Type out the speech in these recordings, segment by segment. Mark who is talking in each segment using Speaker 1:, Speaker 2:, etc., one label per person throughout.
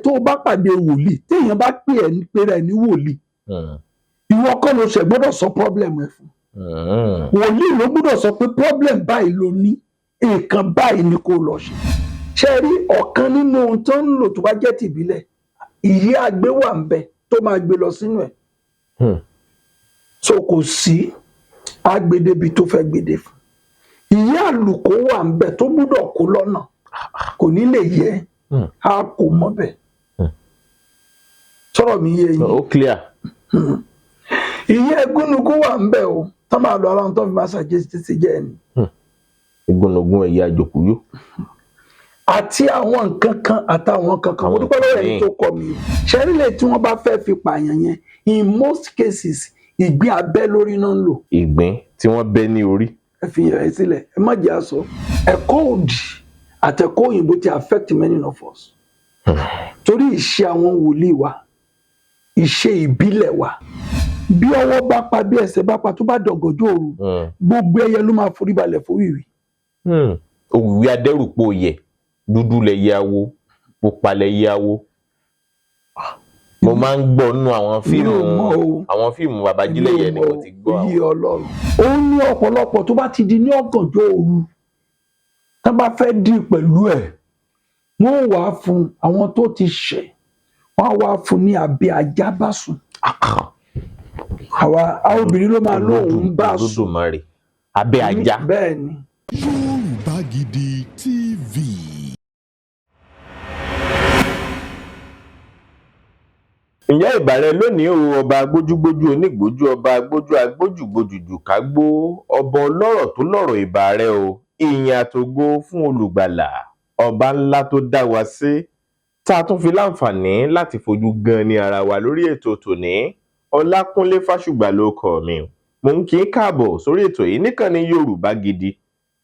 Speaker 1: Tó o bá pàdé wòlíì, téèyàn bá pè ẹ́ pé rẹ̀ ní wòlíì, ìwọ kọ́ ló ṣe gbọ́dọ̀ sọ problem ẹ̀ fún. Wòlíì ló gbọ́dọ̀ sọ pé problem báyìí ló ní, nǹkan báyìí ni kò lọ ṣe. Ṣe rí ọ̀kan nínú ohun tó ń lò tó bá jẹ́ tìbílẹ̀, ìyẹ́ àgbé wà ń bẹ tó máa gbé lọ sínú ẹ̀. So kò sí agbèdébi tó fẹ́ gbèdé fún. Ìyẹ́ àlùkò wà ń bẹ tó gbọ́dọ̀ kó lọ́nà, kò ní lè yẹ. A kò mọ̀ bẹ́ẹ̀. Sọ̀rọ̀ mi yé yín?
Speaker 2: Ó clear.
Speaker 1: Ìyẹ́ egúnnugún wà ń bẹ o tó máa lọ ara wọn tó fi máa ṣàjẹsí jẹ́ ẹni.
Speaker 2: Ìgbọ̀nàgún ẹ̀yà àjòkúyó.
Speaker 1: Àti àwọn nǹkan kan àtàwọn nǹkan kan. Mo
Speaker 2: Àwọn
Speaker 1: dúpẹ́ lọ́wọ́
Speaker 2: nǹkan
Speaker 1: ẹni
Speaker 2: míì.
Speaker 1: tó kọ́ mi o. Ṣẹ́rílẹ̀ tí wọ́n bá fẹ́ fi pààyàn yẹn, in most cases, ìgbín abẹ́ lórí náà ń lò.
Speaker 2: Ìgbín tí wọ́n bẹ́ ní orí.
Speaker 1: Ẹ fi yẹn sílẹ̀, ẹ má jẹ́ àsọ. Ẹ̀kọ́ òdì àtẹ̀kọ́ òyìnbó ti affect many of us, torí ìṣe àwọn wòlíì wa, ìṣe ìbílẹ̀ wa, bí ọwọ́ bá pa, bí ẹsẹ̀ bá pa, tó bá dọ̀gọ̀jọ́ òru, gbogbo ẹyẹ ló máa forí balẹ̀ fún.
Speaker 2: Òwìwí adẹ́rùpọ̀ yẹ, dúdú lẹyẹ awo, pupa lẹyẹ awo. Mo máa ń gbọ́ nínú àwọn fíìmù.
Speaker 1: Mi ò mọ̀ o.
Speaker 2: Àwọn fíìmù Babájílẹ̀yẹ ni mo ti gbọ́.
Speaker 1: Iye
Speaker 2: àwọn.
Speaker 1: Ọlọ́run ó ní ọ̀pọ̀lọpọ̀ tó bá ti di ní ọ̀gànjọ́ òru, tá bá fẹ́ dì pẹ̀lú ẹ̀, wọ́n wàá fún àwọn tó ti ṣẹ̀, wọ́n á wá fún ní abẹ́ ajá bá sùn. Àwa àwọn obìnrin ló máa lóun bá sùn.
Speaker 2: Olódùmarè, abẹ́ ajá.
Speaker 1: Bẹ́ẹ̀ ni.
Speaker 3: Yorùbá Gidi TV.
Speaker 2: Ǹjẹ́ ìbàrẹ̀ lónìí o, ọba gbójúgbójú onígbójú, ọba gbójú agbójúgbójújù kágbó, ọba ọlọ́rọ̀ tó lọ́rọ̀, ìbàrẹ̀ o. Ìyìn àtògo fún olùgbàlà, ọba ńlá tó dá wa sí, tá a tún fi láǹfààní láti fojú gan ní ara wa lórí ètò tòní. Ọlákúnlé Fásùgbà ló kọ mi, mò ń kí n káàbọ̀ sórí ètò yìí níkànnì Yorùbá Gidi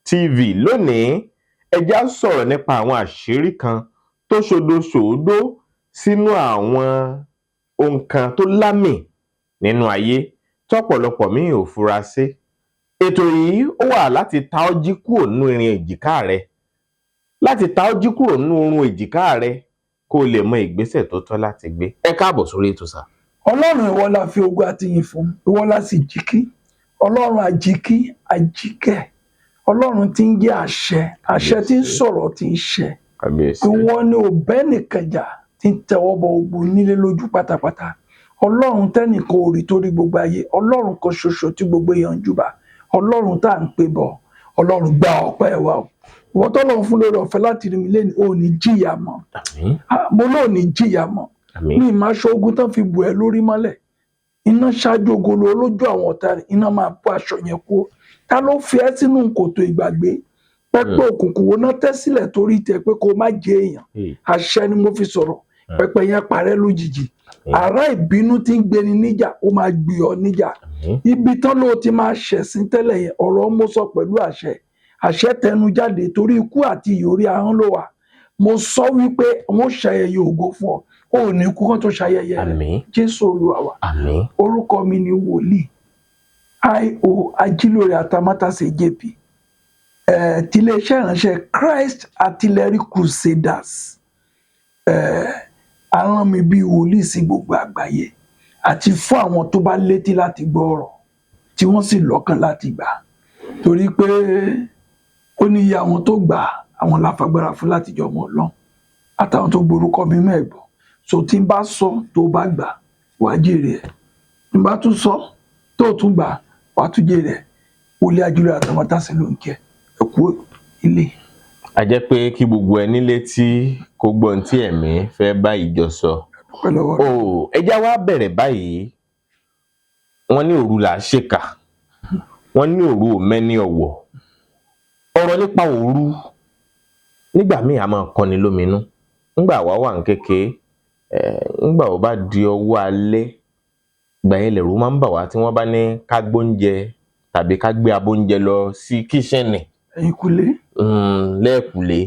Speaker 2: TV. Lónìí, ẹ jẹ́ á sọ̀rọ̀ nípa àwọn àṣírí kan tó ṣodo ṣòódó sínú àwọn ohun kan tó lámì nínú ayé tọ́pọ̀lọpọ̀ míì ò fura sí. Ètò yìí ó wà láti ta ọ́ jí kúrò nínú irin èjìká rẹ, láti ta ọ́ jí kúrò nínú oorun èjìká rẹ, kó o lè mọ ìgbésẹ̀ tó tọ́ láti gbé. Ẹ káàbọ̀ sórí ètò, sà.
Speaker 1: Ọlọ́run, ìwọ la fi ogun àti yìn fún, ìwọ la sì jíkí. Ọlọ́run àjíkí àjíkẹ́, Ọlọ́run tí ń jẹ́ àṣẹ, àṣẹ tí ń sọ̀rọ̀, tí ń ṣẹ.
Speaker 2: Kábíyèsí.
Speaker 1: Ìwọ ni ò bẹ́nìkan jà, tí ń tẹwọ́ bọ ogun nílé lójú pátápátá. Ọlọ́run tẹ́nìkan ò rí torí gbogbo ayé, Ọlọ́run kan ṣoṣo tí gbogbo èèyàn ń júbà, Ọlọ́run tá à ń pè bọ̀, Ọlọ́run, gba ọpẹ́ wa o. Ìwọ tọ́lọ́run fún lórí ọ̀fẹ́ láti rí mi lẹ́nu, ò ní jìyà mọ́.
Speaker 2: Àmín.
Speaker 1: Ah, mo lóò ní jìyà mọ́.
Speaker 2: Àmín.
Speaker 1: Ní ìmáṣọ ogun tán fi bù ẹ́ lórí mọ́lẹ̀, iná ṣáájú ogun lọ lójú àwọn ọ̀tá rẹ̀, iná máa bọ́ aṣọ yẹn kú. Ta ló fi ẹ́ sínú kòtò ìgbàgbé? Pẹpẹ òkùnkùn wo náà tẹ́ sílẹ̀ torí tẹ pé kó má jẹ èèyàn? Àṣẹ ni mo fi sọ̀rọ̀, pẹpẹ yẹn parẹ́ lójijì. Àrá ìbínú tí ń gbéni níjà, ó máa gbé ọ níjà.
Speaker 2: Àmín.
Speaker 1: Ibi tán ló ti máa ṣẹ̀sín tẹ́lẹ̀ yẹn, ọ̀rọ̀ mo sọ pẹ̀lú àṣẹ, àṣẹ tẹnu jáde, torí ikú àti ìyórí ahọ́n ló wà. Mo sọ wípé wọ́n ṣayẹyẹ ògo fún ọ, ò ní kú kán tó ṣayẹyẹ rẹ.
Speaker 2: Àmín.
Speaker 1: Jésù Olúwa wa.
Speaker 2: Àmín.
Speaker 1: Orúkọ mi ni Wòlíì I.O. Ajílóore Atamátàsé JP, tiléeṣẹ́ ìránṣẹ́ Christ Artillery Crusaders. Arán mi bíi wòlíì sí gbogbo àgbáyé àti fún àwọn tó bá létí láti gbọ́ ọ̀rọ̀, tí wọ́n sì lọ́kàn láti gbà, torí pé ó ní iye àwọn tó gbà, àwọn láfagbára fún láti jọ ọmọ Ọlọ́run, àtàwọn tó gborúkọ mi mẹ́gbọ́. So tí n bá sọ, tó bá gbà, wàá jèrè ẹ̀. Tí n bá tún sọ, tó tún gbà, wàá tún jèrè ẹ̀. Wòlíì Ajílóore Àtàmátàsé ló ń kẹ́ ẹ kú ilé.
Speaker 2: A jẹ́ pé kí gbogbo ẹni létí kó gbọ́n tí ẹ̀mí fẹ́ bá ìjọ sọ.
Speaker 1: Dúpẹ́ lọ́wọ́ rẹ̀.
Speaker 2: O ẹ já wá bẹ̀rẹ̀ báyìí. Wọ́n ní òru là á ṣèkà, wọ́n ní òru ò mẹ́ni ọ̀wọ̀. Ọ̀rọ̀ nípa òru nígbà míì a máa kọni lóminú. Ńgbà wá wà ní kékeré, ńgbà ó bá di ọwọ́ alẹ́, ìgbà yẹn lẹ̀rù máa ń bà wá tí wọ́n bá ní ká gbóúnjẹ tàbí ká gbé abóúnjẹ lọ sí kíṣìnì.
Speaker 1: Ẹ̀yìnkùlé.
Speaker 2: Lẹ́ẹ̀kùlé,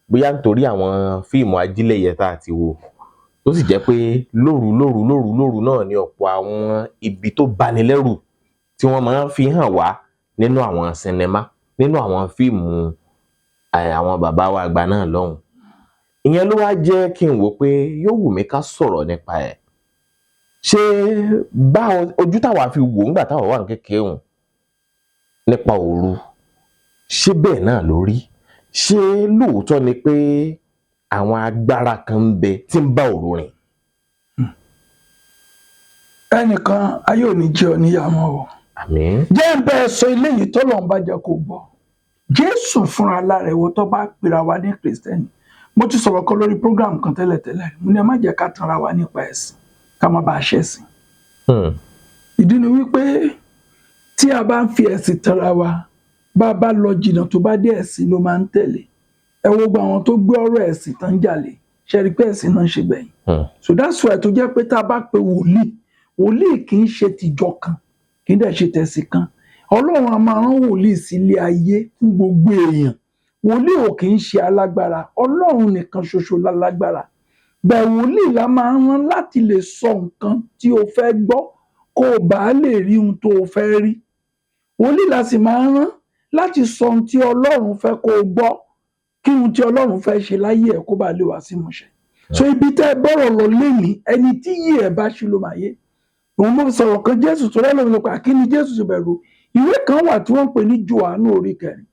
Speaker 2: bóyá nítorí àwọn fíìmù ajílẹ̀yẹ tá a ti wò, tó sì jẹ́ pé lóru lóru lóru lóru náà ni ọ̀pọ̀ àwọn ibi tó bani lẹ́rù tí wọ́n máa ń fi hàn wá nínú àwọn sinimá, nínú àwọn fíìmù, àwọn bàbá wa àgbà náà lọ́hùn. Ìyẹn ló wá jẹ́ kí n wò pé yóò wù mí ká sọ̀rọ̀ nípa ẹ̀. Ṣé bá ojú táwa fi wò ńgbà táwa wà ní kékeré hùn nípa òru, ṣé bẹ́ẹ̀ náà ló rí? Ṣé lóòótọ́ ni pé àwọn agbára kan ń bẹ tí ń bá òru rìn?
Speaker 1: Ẹnìkan ayé ò ní jẹ́ ọ níyàmọ́ o.
Speaker 2: Àmín.
Speaker 1: Jẹ́ ń bẹ́ẹ̀ sọ eléyìí tọ́lọ́run bá jẹ́ kó gbọ́. Jésù fúnra lára ẹ̀wọ̀ tó bá pera wa ní Kìrìsìtẹ́nì. Mo ti sọ̀rọ̀ kan lórí program kan tẹ́lẹ̀tẹ́lẹ̀. Mo ní ẹ má jẹ́ ká tanra wa nípa ẹ̀sìn, ká má bàa ṣẹ̀sìn. Ìdí ni wípé tí a bá ń fi ẹ̀sìn tanra wa, bá a bá lọ jìnnà, tó bá dé, ẹ̀sìn ló máa ń tẹ̀lé. Ẹ wo gbogbo àwọn tó gbé ọ̀rọ̀ ẹ̀sìn tán jalè, ṣe rí i pé ẹ̀sìn náà ń ṣe gbẹ̀yìn. So that's why tó jẹ́ pé tá a bá pe wòlíì, wòlíì kì í ṣe tìjọ kan, kì í dẹ̀ ṣe tẹ̀sìn kan. Ọlọ́run a máa rán wòlíì sílé ayé fún gbogbo èèyàn. Wòlíì ò kì í ṣe alágbára, Ọlọ́run nìkan ṣoṣo lálágbára. Bẹ́ẹ̀ wòlíì la máa ń rán láti lè sọ nǹkan tí o fẹ́ gbọ́ kó o bàa lè rí ohun tó o fẹ́ rí. Wòlíì la sì máa ń rán láti sọ ohun tí Ọlọ́run fẹ́ kó o gbọ́, kí ohun tí Ọlọ́run fẹ́ ṣe láyé ẹ̀ kó bá lè wá sí ìmúṣẹ. So ibi tẹ́ ẹ bọ́rọ̀ lọ lénìí, ẹni tí yìí ẹ̀ bá ṣí ló máa yé. Òun ló sọ̀rọ̀ kan Jésù tó lẹ́nu nípa kí ni Jésù ṣe bẹ̀rù. Ìwé kan wà tí wọ́n ń pè ní Jòhánù orí kẹrin.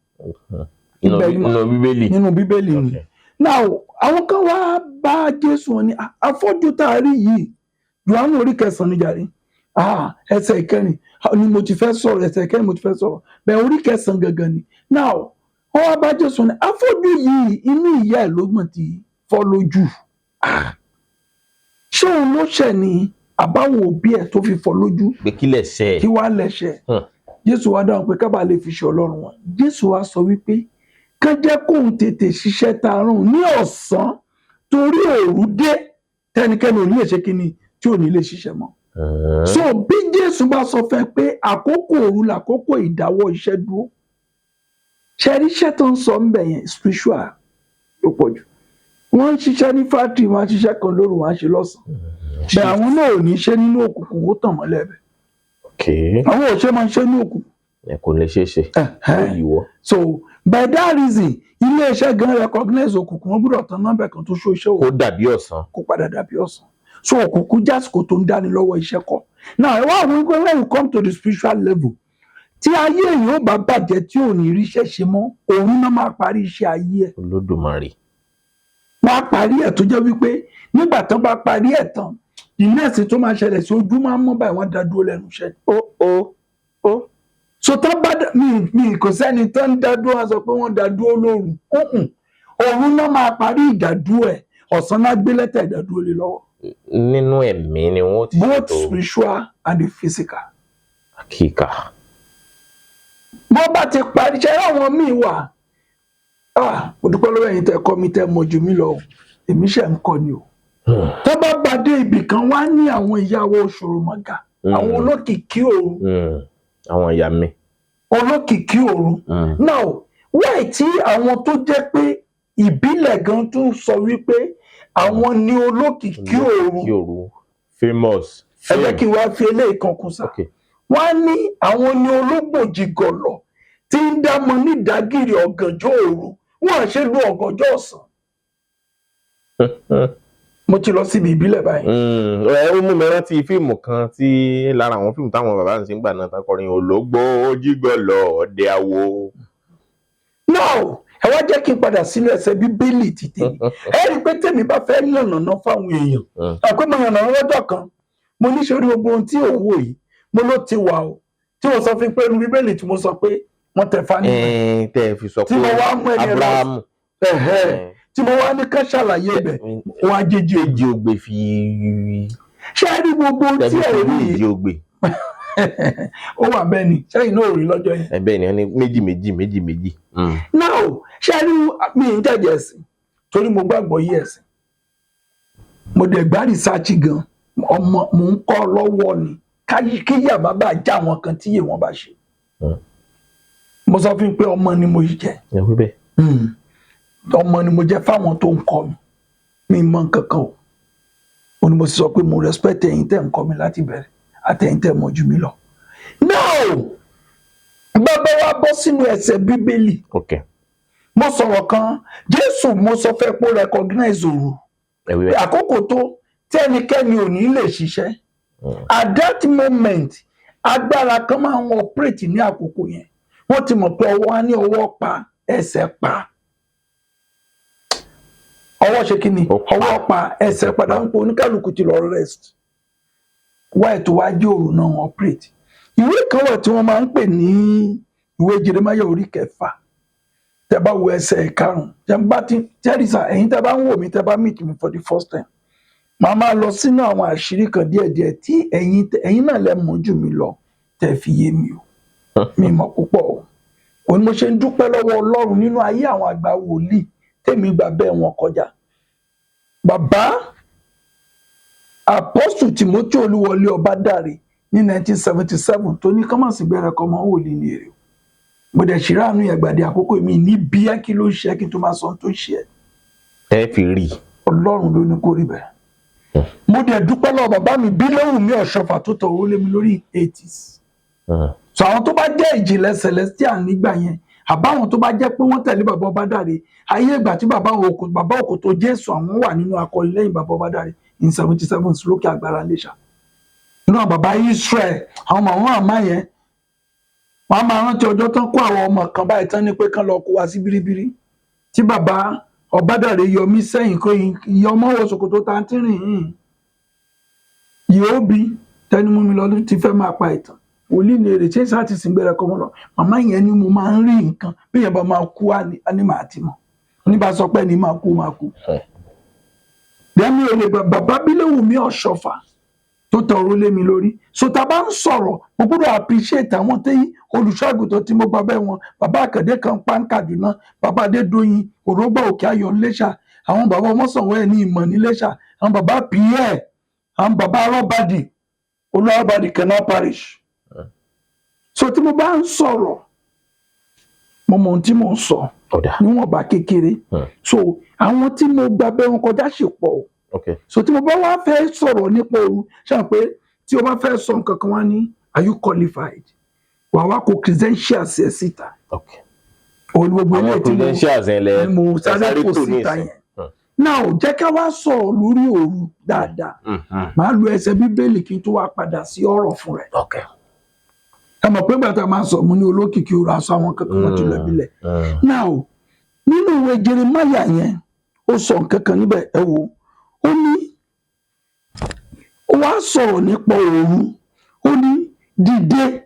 Speaker 1: Ibẹ̀ ni
Speaker 2: Nínú Bíbélì.
Speaker 1: Nínú Bíbélì ni. Now, àwọn kan wá bá Jésù, wọn ní, "Ah, afọ́jú tá a rí yìí." Jòhánù orí kẹsàn-án ní jàre. Ah, ẹsẹ̀ ìkẹrin ni mo ti fẹ́ sọ̀rọ̀, ẹsẹ̀ ìkẹrin mo ti fẹ́ sọ̀rọ̀ bẹ́ẹ̀, orí kẹsàn-án gangan ni. Now, wọ́n wá bá Jésù ní, afọ́jú yìí, inú ìyá ẹ̀ ló mọ̀ ti fọ́ lójú. Ah, ṣé òun ló ṣẹ̀ ni àbáwọn òbí ẹ̀ tó fi fọ́ lójú?
Speaker 2: Pé kí lẹ̀ ṣe?
Speaker 1: Kí wàá lẹ̀ṣẹ̀? Jésù wá dáhùn pé kábàá lè fi ṣe Ọlọ́run wọn. Jésù wá sọ wípé ká jẹ́ kóun tètè ṣiṣẹ́ taarùn ní ọ̀sán, torí òru dé tẹnikẹ́ni ò ní lè ṣe kíni, tí ò ní lè ṣiṣẹ́ mọ́. So bí Jésù bá sọ fẹ́ pé àkókò òru làkókò ìdáwọ́ iṣẹ́ dúró, ṣe rí iṣẹ́ tó ń sọ ń bẹ̀ yẹn, spiritual ló pọ̀ jù. Wọ́n ń ṣiṣẹ́ ní factory, wọ́n á ṣiṣẹ́ kan lóru, wọ́n á ṣe lọ́sàn-án. Bẹ́ẹ̀ àwọn náà ò ní ṣe nínú òkùnkùn, ó tàn mọ́lẹ̀ bẹ́ẹ̀. Àwọn ò ṣe máa ń ṣe ní òkùnkùn.
Speaker 2: Ẹ kò lè ṣeé ṣe. Ó yíwọ́.
Speaker 1: So by that reason, ilé-iṣẹ́ gan recognize òkùnkùn, wọ́n gbọ́dọ̀ tán nọ́mbẹ̀ kan tó ṣó iṣẹ́
Speaker 2: Kó
Speaker 1: òkùnkùn.
Speaker 2: dàbí ọ̀sán.
Speaker 1: Kó padà dàbí ọ̀sán. So òkùnkùn jásìkò tó ń dáni lọ́wọ́ iṣẹ́ kọ́. Now, ẹ wá àwọn wípé when you come to the spiritual level, tí ayé èèyàn ò bá bàjẹ́, tí ò ní ríṣẹ́ ṣe mọ́, òun náà máa parí iṣẹ́ ayé ẹ̀.
Speaker 2: Olódùmarè.
Speaker 1: Wọ́n á parí ẹ̀, tó jẹ́ wípé nígbà tán bá parí ẹ̀ tán, the next tó máa ṣẹlẹ̀ sí, ojú máa ń mọ́ báyìí, wọ́n dá dúró lẹ́nu iṣẹ́.
Speaker 2: Ó ó ó.
Speaker 1: So tán bá mi mi kò sẹ́ni tán ń dá dúró, wọ́n sọ pé wọ́n dá dúró lóru. Mm-mm. Òru náà máa parí ìdádúró ẹ̀, ọ̀sán náà gbé lẹ́tà ìdádúró lé lọ́wọ́.
Speaker 2: Nínú ẹ̀mí ni wọ́n ti
Speaker 1: Both
Speaker 2: ṣètò.
Speaker 1: spiritual and the physical.
Speaker 2: Kíkà.
Speaker 1: Bọ́n bá ti parí iṣẹ́, àwọn míì wà. Ah, mo dúpẹ́ lọ́wọ́ ẹ̀yin tẹ́ kọ́ mi, tẹ́ mọ̀ jù mí lọ o. Èmi ṣe ń kọ́ ni o. Tó bá bá dé ibì kan, wá ní àwọn ìyàwó òṣòròmọ̀gà, àwọn olókìkí òru.
Speaker 2: Àwọn ìyá mi.
Speaker 1: Olókìkí òru. Now, why tí àwọn tó jẹ́ pé ìbílẹ̀ gan tún sọ wípé àwọn ni olókìkí òru?
Speaker 2: Olókìkí òru famous.
Speaker 1: Ẹ jẹ́ kí n wá fi eléyìí kan kún sá. Wọ́n á ní àwọn ni ológbòjì gọ̀lọ̀ tí ń dámọ nídàgìrì ọ̀gànjọ́ òru. Wọ́n à ṣe lu ọ̀gànjọ́ ọ̀sán. Mo ti lọ síbi ìbílẹ̀ báyìí.
Speaker 2: Ẹ ó mú mi rántí fíìmù kan tí lára àwọn fíìmù táwọn bàbá ń ṣe ń gbà náà, tán kọrin ológbò jígọlọ ọdẹ awo.
Speaker 1: Now, ẹ wá jẹ́ kí n padà sínú ẹsẹ̀ Bíbélì ti tèmi. Ẹ rí i pé tèmi bá fẹ́ yànnàná fáwọn èèyàn, àpé mo yànnàná lọ́jọ́ kan, mo ní ṣe orí gbogbo ohun tí òun wò yìí, mo ló ti wà o, tí mo sọ fún pé inú Bíbélì tí mo sọ pé wọ́n tẹ fani
Speaker 2: Ẹn, tẹ́ ẹ fi sọ
Speaker 1: tí
Speaker 2: pé
Speaker 1: mo wá mú ẹni ẹ lọ
Speaker 2: Abrahamu.
Speaker 1: Ẹ̀hẹ́, tí mo wá ní ká ṣàlàyé ibẹ̀, wọn á jẹjẹ.
Speaker 2: Èjì ògbè fi.
Speaker 1: Ṣé ẹ rí gbogbo ohun tí
Speaker 2: Tẹ̀bí
Speaker 1: ẹ
Speaker 2: fi
Speaker 1: rí
Speaker 2: wí
Speaker 1: yìí?
Speaker 2: èjì ògbè.
Speaker 1: Ó wà bẹ́ẹ̀ ni, sẹ́yìn náà ò rí lọ́jọ́ yẹn.
Speaker 2: Ẹ bẹ́ẹ̀ ni, wọ́n ní méjì méjì méjì méjì.
Speaker 1: Now, ṣé ẹ rí, mi ń jẹ́jẹ́ ẹ̀sìn torí mo gbàgbọ́ yí ẹ̀sìn, mo dẹ̀ gbá research gan. Ọmọ mò ń kọ́ lọ́wọ́ ni kí yàrá bá já àwọn kan tí yé wọn bá ṣe. Mo sọ fún yín pé ọmọ ni mo jẹ́.
Speaker 2: Ẹ wí bẹ́ẹ̀.
Speaker 1: Ọmọ ni mo jẹ́ fáwọn tó ń kọ́ mi. Mi mọ nǹkan kan o. Ó ní mo sì sọ pé mo respect ẹ̀yin tẹ́ ń kọ́ mi láti bẹ̀rẹ̀, àtẹ̀yin tẹ́ mọ̀ jù mí lọ. Now, bàbá wa bọ́ sínú ẹsẹ̀ Bíbélì. Mo sọ̀rọ̀ kan, Jésù, mo sọ fẹ́ pé ó recognize òru
Speaker 2: Ẹ wí
Speaker 1: pé
Speaker 2: bẹ́ẹ̀.
Speaker 1: àkókò tó tí ẹnikẹ́ni ò ní lè ṣiṣẹ́. At that moment, agbára kan máa ń operate ní àkókò yẹn. Wọ́n ti mọ̀ pé ọwọ́ á ní ọwọ́ pa, ẹsẹ̀ pa, ọwọ́ ṣe kí ni?
Speaker 2: Ó pa.
Speaker 1: Ọwọ́ pa, ẹsẹ̀ padà ń pọ̀, oníkálukú ti lọ rest. Wá ètò wá jẹ́ òru náà operate. Ìwé kan wà tí wọ́n máa ń pè ní ìwé Jeremáyà orí 6. Tẹ́ bá wo ẹsẹ̀ 5, tẹ́ bá ti tẹ́rìsà, ẹ̀yin tẹ́ bá ń wò mí, tẹ́ bá meet me for the first time, màá máa lọ sínú àwọn àṣírí kan díẹ̀díẹ̀ tí ẹ̀yin náà lẹ mọ̀ jù mí lọ, tẹ́ fi yé mi o. Mi mọ̀ púpọ̀ o. Òun ni mo ṣe ń dúpẹ́ lọ́wọ́ Ọlọ́run nínú ayé àwọn àgbà wòlíì tèmi gbà bẹ́ẹ̀ wọn kọjá. Bàbá Apostle Timothy Olúwọlé Ọbádàrẹ ní 1977 tó ní kọ́mọ̀sí gbẹrẹ kọ́mọ wòlíì ní èrè o. Mo dẹ̀ ṣì ráàánú yẹn gbàdé àkókò mi ní bí ẹ́ kí ló ń ṣe é kí n tó máa sọ ohun tó ń ṣe ẹ́.
Speaker 2: Ẹ fi rí i.
Speaker 1: Ọlọ́run ló ní kó rí bẹ́ẹ̀. Mo dẹ̀ dúpẹ́ lọ́wọ́ bàbá mi Bílẹ̀wùmí Ọ̀ṣọ́fà tó tọ̀ owó lé mi lórí 80s. So àwọn tó bá jẹ́ ìjìnlẹ̀ Celestial nígbà yẹn, àbáwọn tó bá jẹ́ pé wọ́n tẹ̀lé bàbá Ọbádàrẹ ayé ìgbà tí bàbá òkò, bàbá Òkòtó Jésù, àwọn wà nínú akọrin lẹ́yìn bàbá Ọbádàrẹ in 77 lókè agbára Iléṣà nínú àwọn bàbá Israel. Àwọn màmá màmá yẹn, wọ́n á máa rántí ọjọ́ tán kó àwọn ọmọ kan báyìí tán ní pé kán lọ kó wa sí Bíríbírí, tí bàbá Ọbádàrẹ yọ mí sẹ́yìn kó ìyá ọmọ wọ ṣòkòtò tàǹtírìn yìí yóò bí tẹnu mú mi lọ ti fẹ́ máa pa ìtàn wòlíì ní èrè ṣé sáà ti sìn gbẹrẹ kọmọ lọ. Màmá yẹn ni mo máa ń rí nǹkan bí yẹn bá máa kú, á ní màá ti mọ̀ oníbà sọ pé ní máa kú, máa kú. Dẹ́mi ò lè gba bàbá Bíléwùmí Ọ̀ṣọ́fà tó tẹ ọ̀rọ̀ lé mi lórí. So tá a bá ń sọ̀rọ̀, mo gbọ́dọ̀ appreciate àwọn tí olùṣọ́àgùtàn tí mo gba bẹ́ẹ̀ wọn, bàbá Àkàndé kan pàǹkàdùnà, bàbá Adédọ̀yìn Òrógbà Òkè Ayọ̀ ńlẹ́ṣà, àwọn bàbá Ọmọ́sànwó ẹ̀ ní ìmọ̀ nílẹ́ṣà, àwọn bàbá Pierre, àwọn bàbá Arọ́bàdì, Olúwàbàdì Canal Parish. So tí mo bá ń sọ̀rọ̀, mo mọ ohun tí mo ń sọ
Speaker 2: Ọ̀dà.
Speaker 1: níwọ̀nba kékeré. So àwọn tí mo gba bẹ́ẹ̀ wọn kọjá ṣe pọ̀ o. So tí mo bá wá fẹ́ sọ̀rọ̀ nípa òru, ṣáà pé tí o bá fẹ́ sọ nǹkan kan, wá ní, "Are you qualified?" Wà wá kó credentials ẹ̀ síta. Òun ni gbogbo
Speaker 2: Àwọn
Speaker 1: ilé tí mo
Speaker 2: credentials yẹn lẹ
Speaker 1: ni mo
Speaker 2: ẹ
Speaker 1: sáré kó
Speaker 2: tò ní
Speaker 1: síta
Speaker 2: ìsìn.
Speaker 1: yẹn. Now, jẹ́ ká wá sọ̀rọ̀ lórí òru dáadáa. Màá lu ẹsẹ̀ Bíbélì kí n tó wá padà sí ọ̀rọ̀ fún rẹ̀. Ẹ mọ̀ pé gbàtà máa sọ, mo ní olókìkí òru, aṣọ àwọn kankan wọn ti lọ bílẹ̀. Now, nínú ìwé Jeremiah yẹn, ó sọ nǹkan kan níbẹ̀. Ẹ wo, ó ní, ó wá sọ̀rọ̀ nípa òru. Ó ní, "Dìde,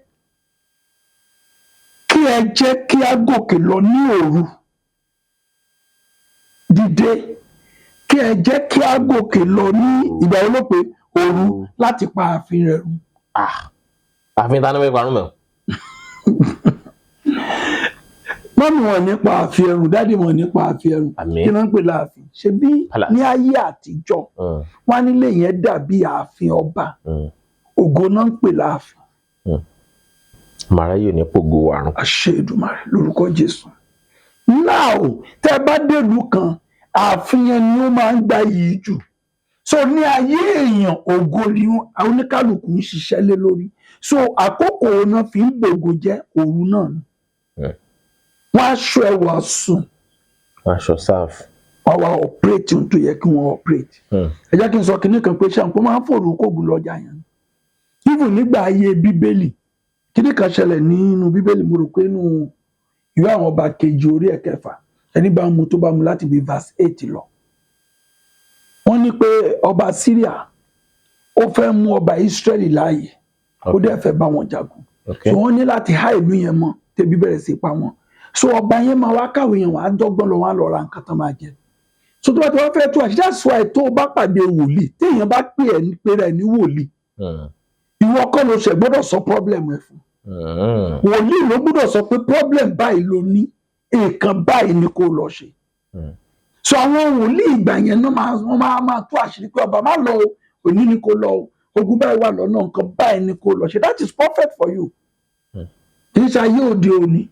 Speaker 1: kí ẹ jẹ́ kí á gòkè lọ ní òru. Dìde, kí ẹ jẹ́ kí á gòkè lọ ní ìgbà wo ló pé? Òru, láti pa ààfin rẹ̀ run."
Speaker 2: Ah, àfin ta ni wọ́n parun mọ́?
Speaker 1: Mummy wọn nípa ààfin ẹrùn, daddy wọn nípa ààfin ẹrùn.
Speaker 2: Àmín.
Speaker 1: Kí ló ń pè láàfin? Ṣe bí
Speaker 2: Palace.
Speaker 1: ní ayé àtijọ́, wọn á nílé yẹn dàbí ààfin ọba. Ògo náà ń pè láàfin.
Speaker 2: Màrá yóò ní pògo àrùn.
Speaker 1: Àṣẹ Èdùmàrè, lórúkọ Jésù. Now, tẹ́ ẹ bá dèlú kan, ààfin yẹn ni ó máa ń gba yìí jù. So ní ayé èèyàn, ògo ni oníkálukú ń ṣiṣẹ́ lé lórí. So àkókò náà fi ń gbògo jẹ́ òru náà ni. Wọ́n á ṣọ ẹwà sùn.
Speaker 2: Aṣọ sáf.
Speaker 1: Wọ́n wá operate ohun tó yẹ kí wọ́n operate. Ẹ jẹ́ kí n sọ kinní kan pé ṣàǹkó máa ń fòrò kóògùn lọ́jà yẹn. Even nígbà ayé Bíbélì, kinní kan ṣẹlẹ̀ nínú Bíbélì. Mo rò pé nínú ìwé àwọn Ọba kejì orí ẹ̀kẹfà, ẹni bá mu tó bá mu láti bí verse 8 lọ, wọ́n ní pé ọba Syria, ó fẹ́ mú ọba Israẹli láàyè, ó dẹ̀ fẹ́ bá wọn jagun. So wọ́n ní láti há ìlú yẹn mọ́ tẹbi bẹ̀rẹ̀ sí pa wọn. So ọba yẹn máa wá káwé yẹn, wàá dọ́gbọ́n lọ, wọ́n á lọ ra nǹkan tán máa jẹ. So tó bá ti wá fẹ́ tó àṣìṣe, that's why tó o bá pàdé wòlíì, téèyàn bá pè ẹ́ pé rẹ̀ ní wòlíì, ìwọ kọ́ ló ṣe gbọ́dọ̀ sọ problem ẹ̀ fún. Wòlíì ló gbọ́dọ̀ sọ pé problem báyìí ló ní, nǹkan báyìí ni kó lọ ṣe. So àwọn wòlíì ìgbà yẹn náà máa, wọ́n máa tó àṣírí pé ọba má lọ o, òní ni kó lọ o, ogun báyìí wà lọ́nà, nǹkan báyìí ni kó lọ ṣe. That is prophet for you. Kì í ṣe ayé òde òní.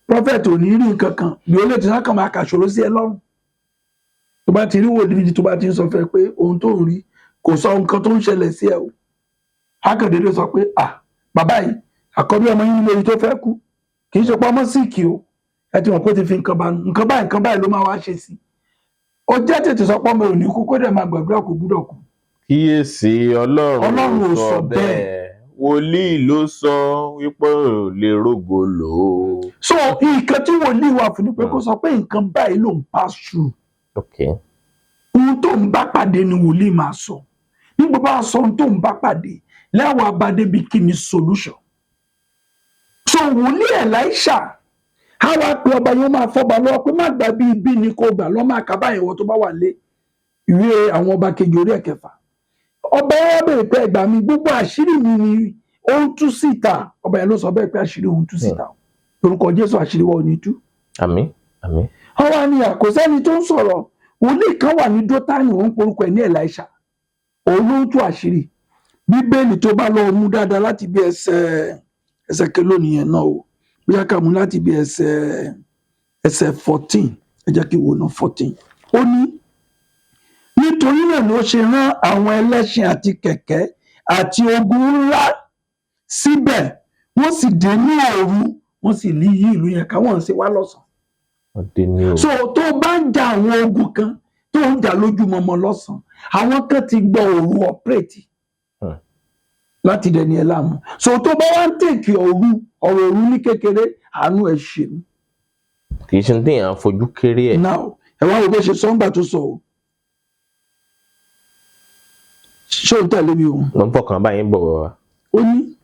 Speaker 1: Prophet ò ní rí nǹkan kan bí ó lè ti sákàn máa kàṣòro sí ẹ lọ́rùn. Tó bá ti rí wòlíì tó bá ti ń sọ fẹ́ pé ohun tó ń rí kò sọ nǹkan tó ń ṣẹlẹ̀ sí ẹ o, akàndéédé sọ pé, "Ah, bàbá yìí, àkọ́bí ọmọ yín lórí tó fẹ́ kú, kì í ṣe pé ọmọ sick o." Ẹ ti mọ̀ pé ó ti fi nǹkan bá nǹkan báyìí, nǹkan báyìí ló máa wá ṣe sí. Ó jẹ́ tètè sọ pé ọmọ ò ní kú, kó dẹ̀ máa gbàdúrà kó gbúdọ̀ kú.
Speaker 2: Kíyèsí, Ọlọ́run
Speaker 1: Ọlọ́run
Speaker 2: ò sọ bẹ́ẹ̀, wòlíì ló sọ wípé ò lè rógo lò ó.
Speaker 1: So nǹkan tí wòlíì wà fún ni pé kó sọ pé nǹkan báyìí ló ń pass through. Ohun tó ń bá pàdé ni wòlíì máa sọ. Nígbà bá sọ ohun tó ń bá pàdé lẹ́wọ̀n abadé bí, kí ni solution? So wòlíì Elisha á wá pé ọba yẹn, máa fọba lọ́wọ́ pé má gbà bí ibi ni kò gbà lọ́, máa kà báyìí. Wọ́n tó bá wà lé ìwé àwọn ọba kejì orí ẹ̀kẹfà, ọba yẹn wá bèrè pé, ẹgbàá mi, gbogbo àṣírí mi ni ó ń tú síta. Ọba yẹn ló sọ bẹ́ẹ̀ pé àṣírí òun tú síta. Lórúkọ Jésù, àṣírí wa ò ní tú.
Speaker 2: Àmín, àmín.
Speaker 1: Ọwọ́ ni àkọsẹ́ni tó ń sọ̀rọ̀. Wòlíì kan wà ní Dótánì, wọ́n ń porúkọ ẹ̀ ní Elisha, òun ló ń tú àṣírí. Bíbélì tó bá lọ mú dáadáa láti bí ẹsẹ̀ kelo nìyẹn náà o, bóyá ká mú láti bí ẹsẹ̀ 14. Ẹ jẹ́ kí n wò ná 14. Ó ní, nítorí náà ló ṣe rán àwọn ẹlẹ́ṣin àti kẹ̀kẹ́ àti ogun ńlá síbẹ̀, wọ́n sì dé ní òru, wọ́n sì lé yí ìlú yẹn ká, wọ́n sì wá lọ́sàn-án.
Speaker 2: Wọ́n dé ní o.
Speaker 1: So tó bá ń ja àwọn ogun kan tó ń jà lójúmọmọ lọ́sàn, àwọn kan ti gbọ́ òru operate láti dẹni ẹ láàmú. So tó bá wá ń take òru, ọ̀rọ̀ òru ní kékeré, àánú ẹ ṣe mí.
Speaker 2: Kì í ṣe ní téèyàn fojú kéré ẹ̀.
Speaker 1: Now, ẹ wá wo bó ṣe sọ́ngbà tó sọ o. Ṣé o ń tẹ̀lé mi o?
Speaker 2: Mo ń fọkàn báyìí bọ̀, bàbá.
Speaker 1: Ó ní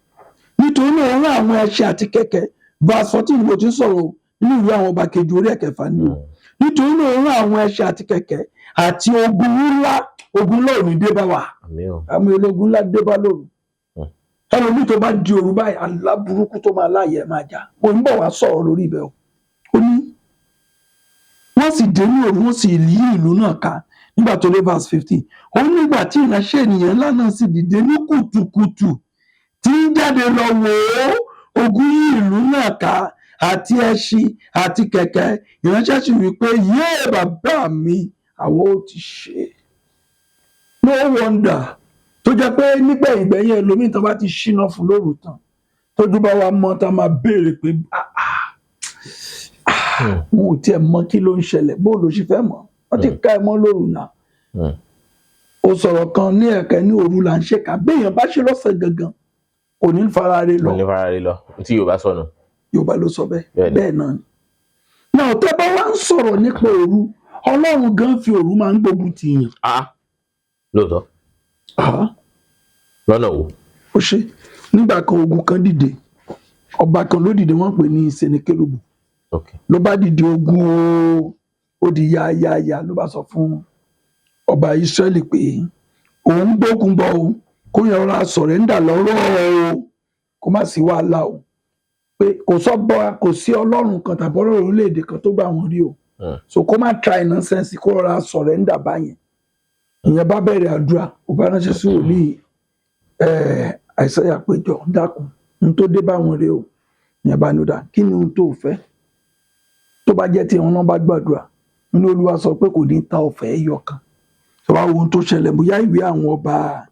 Speaker 1: nítorí náà ó rán àwọn ẹṣin àti kẹ̀kẹ́. Verse 14 mo ti ń sọ̀rọ̀ o, nínú ìwé àwọn ọba kejì orí ẹ̀kẹfà ni o. Nítorí náà ó rán àwọn ẹṣin àti kẹ̀kẹ́ àti ogun ńlá. Ogun ńlá ò ní dé bá wa.
Speaker 2: Àmín o.
Speaker 1: Àwọn ológun ńlá dé bá lóru. Ẹlòmíì tó bá di òru báyìí, àlá burúkú tó máa láàyè ẹ̀ máa jà. Mo ń bọ̀ wá sọ̀rọ̀ lórí ibẹ̀ o. Ó ní wọ́n sì dé ní òru, wọ́n sì yí ìlú náà ká. Nígbà tó dé verse 15, ó ní nígbà tí ìránṣẹ́ ènìyàn ńlá náà sì dìde ní kùtùkùtù tí ń jáde lọ, wò ó, ogun yí ìlú náà ká, àti ẹṣin àti kẹ̀kẹ́. Ìránṣẹ́ sì wí pé, yéè, bàbá mi, àwọn ò ti ṣe. No wonder tó jẹ́ pé nígbẹ̀yìn gbẹ̀yìn, ẹlòmíì tó bá ti ṣíná fún lóru tán, tójú bá wa mọ́, tá máa béèrè pé, "Ah, ah, ah, wọn ò tiẹ̀ mọ kí ló ń ṣẹlẹ̀." Bó ló ṣe fẹ́ mọ̀? Wọ́n ti ká ẹ mọ́ lóru náà. Ó sọ̀rọ̀ kan ní ẹ̀kẹ́ ní òru là ń ṣèkà. Béèyàn bá ṣe lọ́sẹ̀ gangan, kò ní fara re lọ.
Speaker 2: Mo ní fara rí lọ tí Yorùbá sọnù.
Speaker 1: Yorùbá ló sọ bẹ́ẹ̀.
Speaker 2: Bẹ́ẹ̀ni.
Speaker 1: Bẹ́ẹ̀ náà ni. Náà tẹ́ bá wá ń sọ̀rọ̀ nípa òru, Ọlọ́run gan fi òru máa ń gbógun ti yàn.
Speaker 2: Ah, lóòótọ́?
Speaker 1: Ah.
Speaker 2: Lọ́nà wo?
Speaker 1: Ó ṣe. Nígbà kan, ogun kan dìde, ọba kan ló dìde, wọ́n pè ní Senakérúbù. Ló bá dìde ogun o, ó di yáyáyá. Ló bá sọ fún ọba Ísírẹ́lì pé òun gbógun bọ̀ o, kó yẹn rọra surrender lọ́rọ̀ o, kó má sí wàhálà o, pé kò sọ́bọ̀, kò sí ọlọ́run kan tàbí ọlọ́run orílẹ̀-èdè kan tó gbà wọ́n rí o. So kó má try nonsense, kó rọra surrender báyẹn. Ìyẹn bá bẹ̀rẹ̀ àdúrà, ó bá ránṣẹ́ sí wòlíì Àìsáyà péjọ, dákun, ohun tó dé bá wọn rèé o. Ìyẹn bá ní ó dà, kí ni ohun tó fẹ́? Tó bá jẹ́ tí wọn náà bá gbàdúrà nínú Olúwa, sọ pé kò ní ta ọ̀fẹ́ ẹyọ kan. Tó bá wo ohun tó ṣẹlẹ̀, bóyá ìwé àwọn ọba